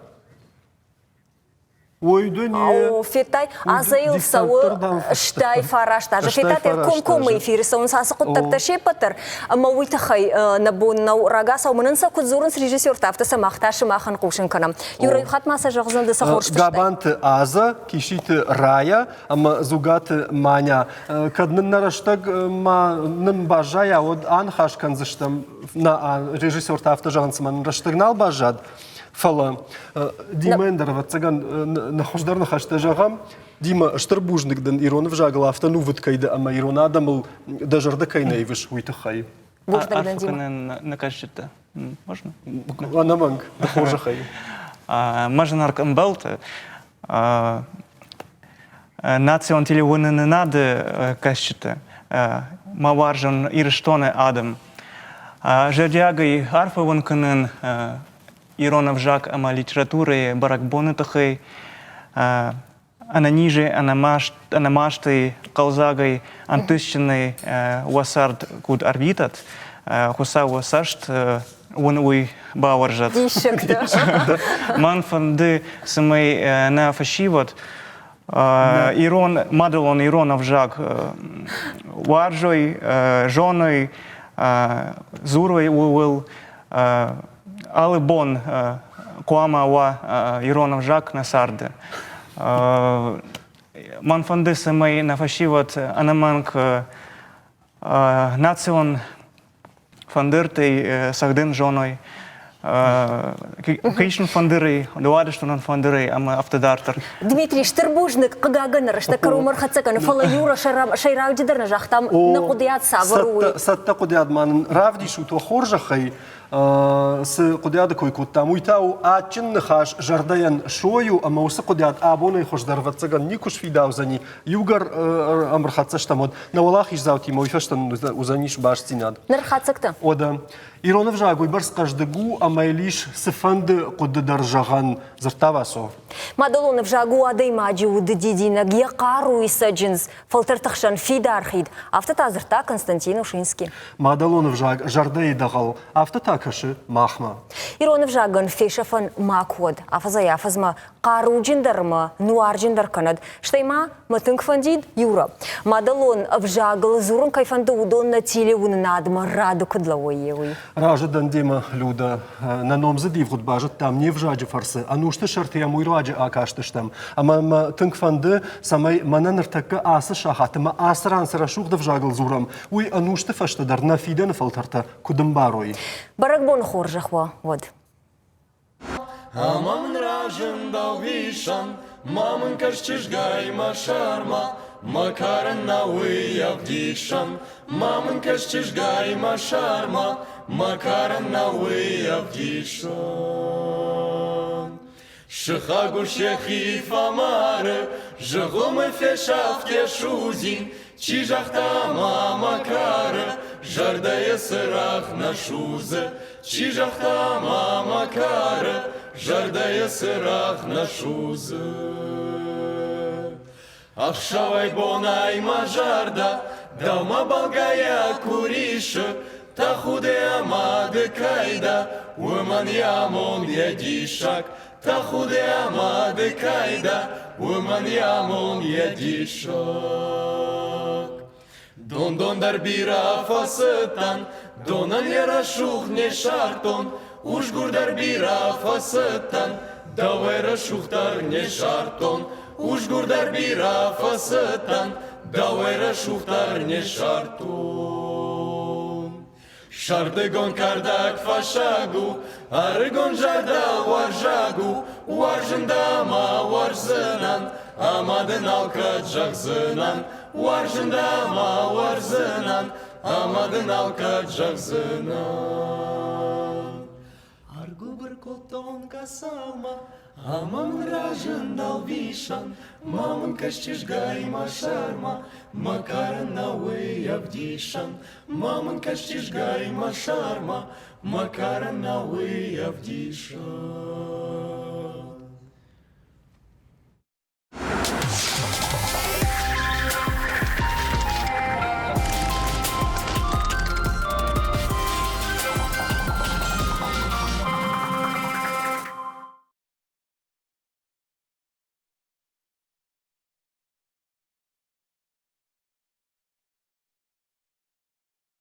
Ой, да не. О, федтай, Азӕйыл цӕуы стай фараст азы. Федтат, комкоммӕ эфиры цӕуынц ацы хъуыддӕгтӕ се ппӕт дӕр. Ӕмӕ уый тыххӕй нӕ бон нӕу рагацау мӕнӕн сӕ куыд дзурынц режиссертӕ, афтӕ сӕ мах та сымахӕн хъусын кӕнӕм. Юра, иу хатт ма сӕ зӕгъдзӕн ды сӕ хорз фыстай. Габанты Аза, Киситы Рая ӕмӕ Дзугаты Маня. Кӕд нын нӕ рӕстӕг ма нын баззайа, уӕд аныхас кӕндзыстӕм. Нӕ режиссертӕ афтӕ зӕгъынц, цыма нын рӕстӕг нал баззад. Фӕлӕ Димӕйӕн дӕр, ӕвӕццӕгӕн, нӕ хуыздӕр ныхӕстӕ зӕгъӕм. Дима, стыр бузныг дын ирон ӕвзагыл афтӕ нувыд кӕй дӕ ӕмӕ ирон адӕмыл дӕ зӕрдӕ кӕй нӕ ивыс, уый тыххӕй. Бузныг дын, Дима. Нӕ кӕсджытӕ. Можно? Ӕнӕмӕнг, дӕ хорзӕхӕй. Мӕ зынаргъ ӕмбӕлттӕ, национ телеуынынады кӕсджытӕ, мӕ уарзон Ирыстоны адӕм. Зӕрдиагӕй арфӕ уын кӕнын ирон ӕвзаг ӕмӕ литературӕйы бӕрӕгбоны тыххӕй. Ӕнӕнизӕй, ӕнӕмастӕй, хъӕлдзӕгӕй, ӕнтыстджынӕй уӕ цард куыд ӕрвитат, Хуыцау уӕ цӕст уын уый бауарзӕд. Диссӕгтӕ. Мӕн фӕнды, цӕмӕй нӕ фӕсивӕд ирон мадӕлон ирон ӕвзаг уарзой, зоной, дзурой ууыл. Алы бон хъуамӕ уа ирон ӕвзаг нӕ царды. Мӕн фӕнды, цӕмӕй нӕ фӕсивӕд ӕнӕмӕнг национ фӕндыртӕй цӕгъдын зоной. Хъисын фӕндырӕй, дыууадӕстонон фӕндырӕй ӕмӕ афтӕ дарддӕр. Дмитрий, стыр бузныг, хъыгагӕн рӕстӕг кӕронмӕ ӕрхӕццӕ кӕны, фӕлӕ Юра сӕйраджыдӕр нӕ загътам, нӕ хъуыдыйад цавӕр у, уый. Цӕттӕ хъуыдыйад ма нын равдисут уӕ хорзӕхӕй, цы хъуыдыйады кой кодтам, уый та у адджын ныхас зӕрдӕйӕн сой у, ӕмӕ уыцы хъуыдыйад абонӕй хуыздӕр, ӕвӕццӕгӕн, никуы сфидаудзӕни. Иугӕр ӕмрхӕццӕ стӕм, уӕд нӕ уӕлахиздзаутимӕ уый фӕстӕ уыдзӕнис бастдзинад. Ныр хатдзӕгтӕ. Уӕдӕ ирон ӕвзаг уыйбӕрц хъӕздыг у, ӕмӕ йыл ис цыфӕнды хъуыды дӕр зӕгъӕн, дзырдта Васо. Мадӕлон ӕвзаг у адӕймаджы уды дидинӕг, йӕ хъаруйы цӕджындз, фӕлтӕрты хсӕн фидар хид, афтӕ та дзырдта Константин Ушинский. Мадӕлон ӕвзаг зӕрдӕйы дӕгъӕл, афтӕ та кӕсы махмӕ. Ирон ӕвзагӕн фесӕфӕн макуы уӕд, афӕдзӕй-афӕдзмӕ хъаруджындӕр ӕмӕ нуарджындӕр кӕнӕд. Стӕй ма мӕ тынг фӕндид, Юра, мадӕлон ӕвзагыл дзурын кӕй фӕнды, уыдон нӕ телеуынынадмӕ рады куыд лӕууой, уый. Разы дӕн демӕ, Людӕ. Нӕ номдзыд ивгъуыд базыдтам не взаджы фӕрцы, ӕнусты сӕрты йӕм уый руаджы акастыстӕм. Ӕмӕ мӕ тынг фӕнды, цӕмӕй мӕнӕ ныртӕккӕ ацы сахат ӕмӕ ацы ран цы рӕсугъд ӕвзагыл дзурӕм, уый ӕнусты фӕстӕ дӕр нӕ фидӕны фӕлтӕртӕ куыд ӕмбарой. Бӕрӕгбоны хорзӕх уӕ уӕд! Ӕмӕ мын разынд ӕвдисӕн, ма мын кӕс чызгай мӕ сӕрмӕ, мӕ карӕн нӕ уый ӕвдисӕн. Ма мын кӕс чызгай мӕ сӕрмӕ, мӕ карӕн нӕ уый ӕвдисӕн. Сыхаг ус йӕхи фӕмары, зыгъуымы фесӕфт йӕ судзин, Чи загъта ма мӕ кары, зӕрдӕйы цырагъ нӕ судзы? Чи загъта ма мӕ кары, зӕрдӕйы цырагъ нӕ судзы? Ӕхсӕвӕй-бонӕй мӕ зӕрдӕ дӕумӕ бӕлгӕйӕ ку рисы, Тӕхуды ӕмӕ ды кӕй дӕ, уымӕн йӕ амонд йӕ диссаг. Тӕхуды ӕмӕ ды кӕй дӕ, уымӕн йӕ амонд йӕ диссаг. Дон-дон дӕр бирӕ фӕцыдтӕн, донӕн йӕ рӕсугъд не ссардтон, Усгур дӕр бирӕ фӕцыдтӕн, дӕуӕй рӕсугъддӕр не ссардтон. Усгур дӕр бирӕ фӕцыдтӕн, дӕуӕй рӕсугъддӕр не ссардтон. Сӕрдыгон кӕрдӕг фӕсаг у, ӕрыгон зӕрдӕ уарзаг у, Уарзын дӕ ӕмӕ уарздзынӕн, ӕмӕ дын алкӕд зӕгъдзынӕн. Уарзын дӕ ӕмӕ уарздзынӕн, ӕмӕ дын алкӕд зӕгъдзынӕн. Ӕргуыбыр кодтон къӕцӕлмӕ, ӕмӕ мын разынд ӕлвисӕн, Ма мын кӕс чызгай мӕ сӕрмӕ, мӕ карӕн нӕ уый ӕвдисӕн. Ма мын кӕс чызгай мӕ сӕрмӕ, мӕ карӕн нӕ уый ӕвдисӕн.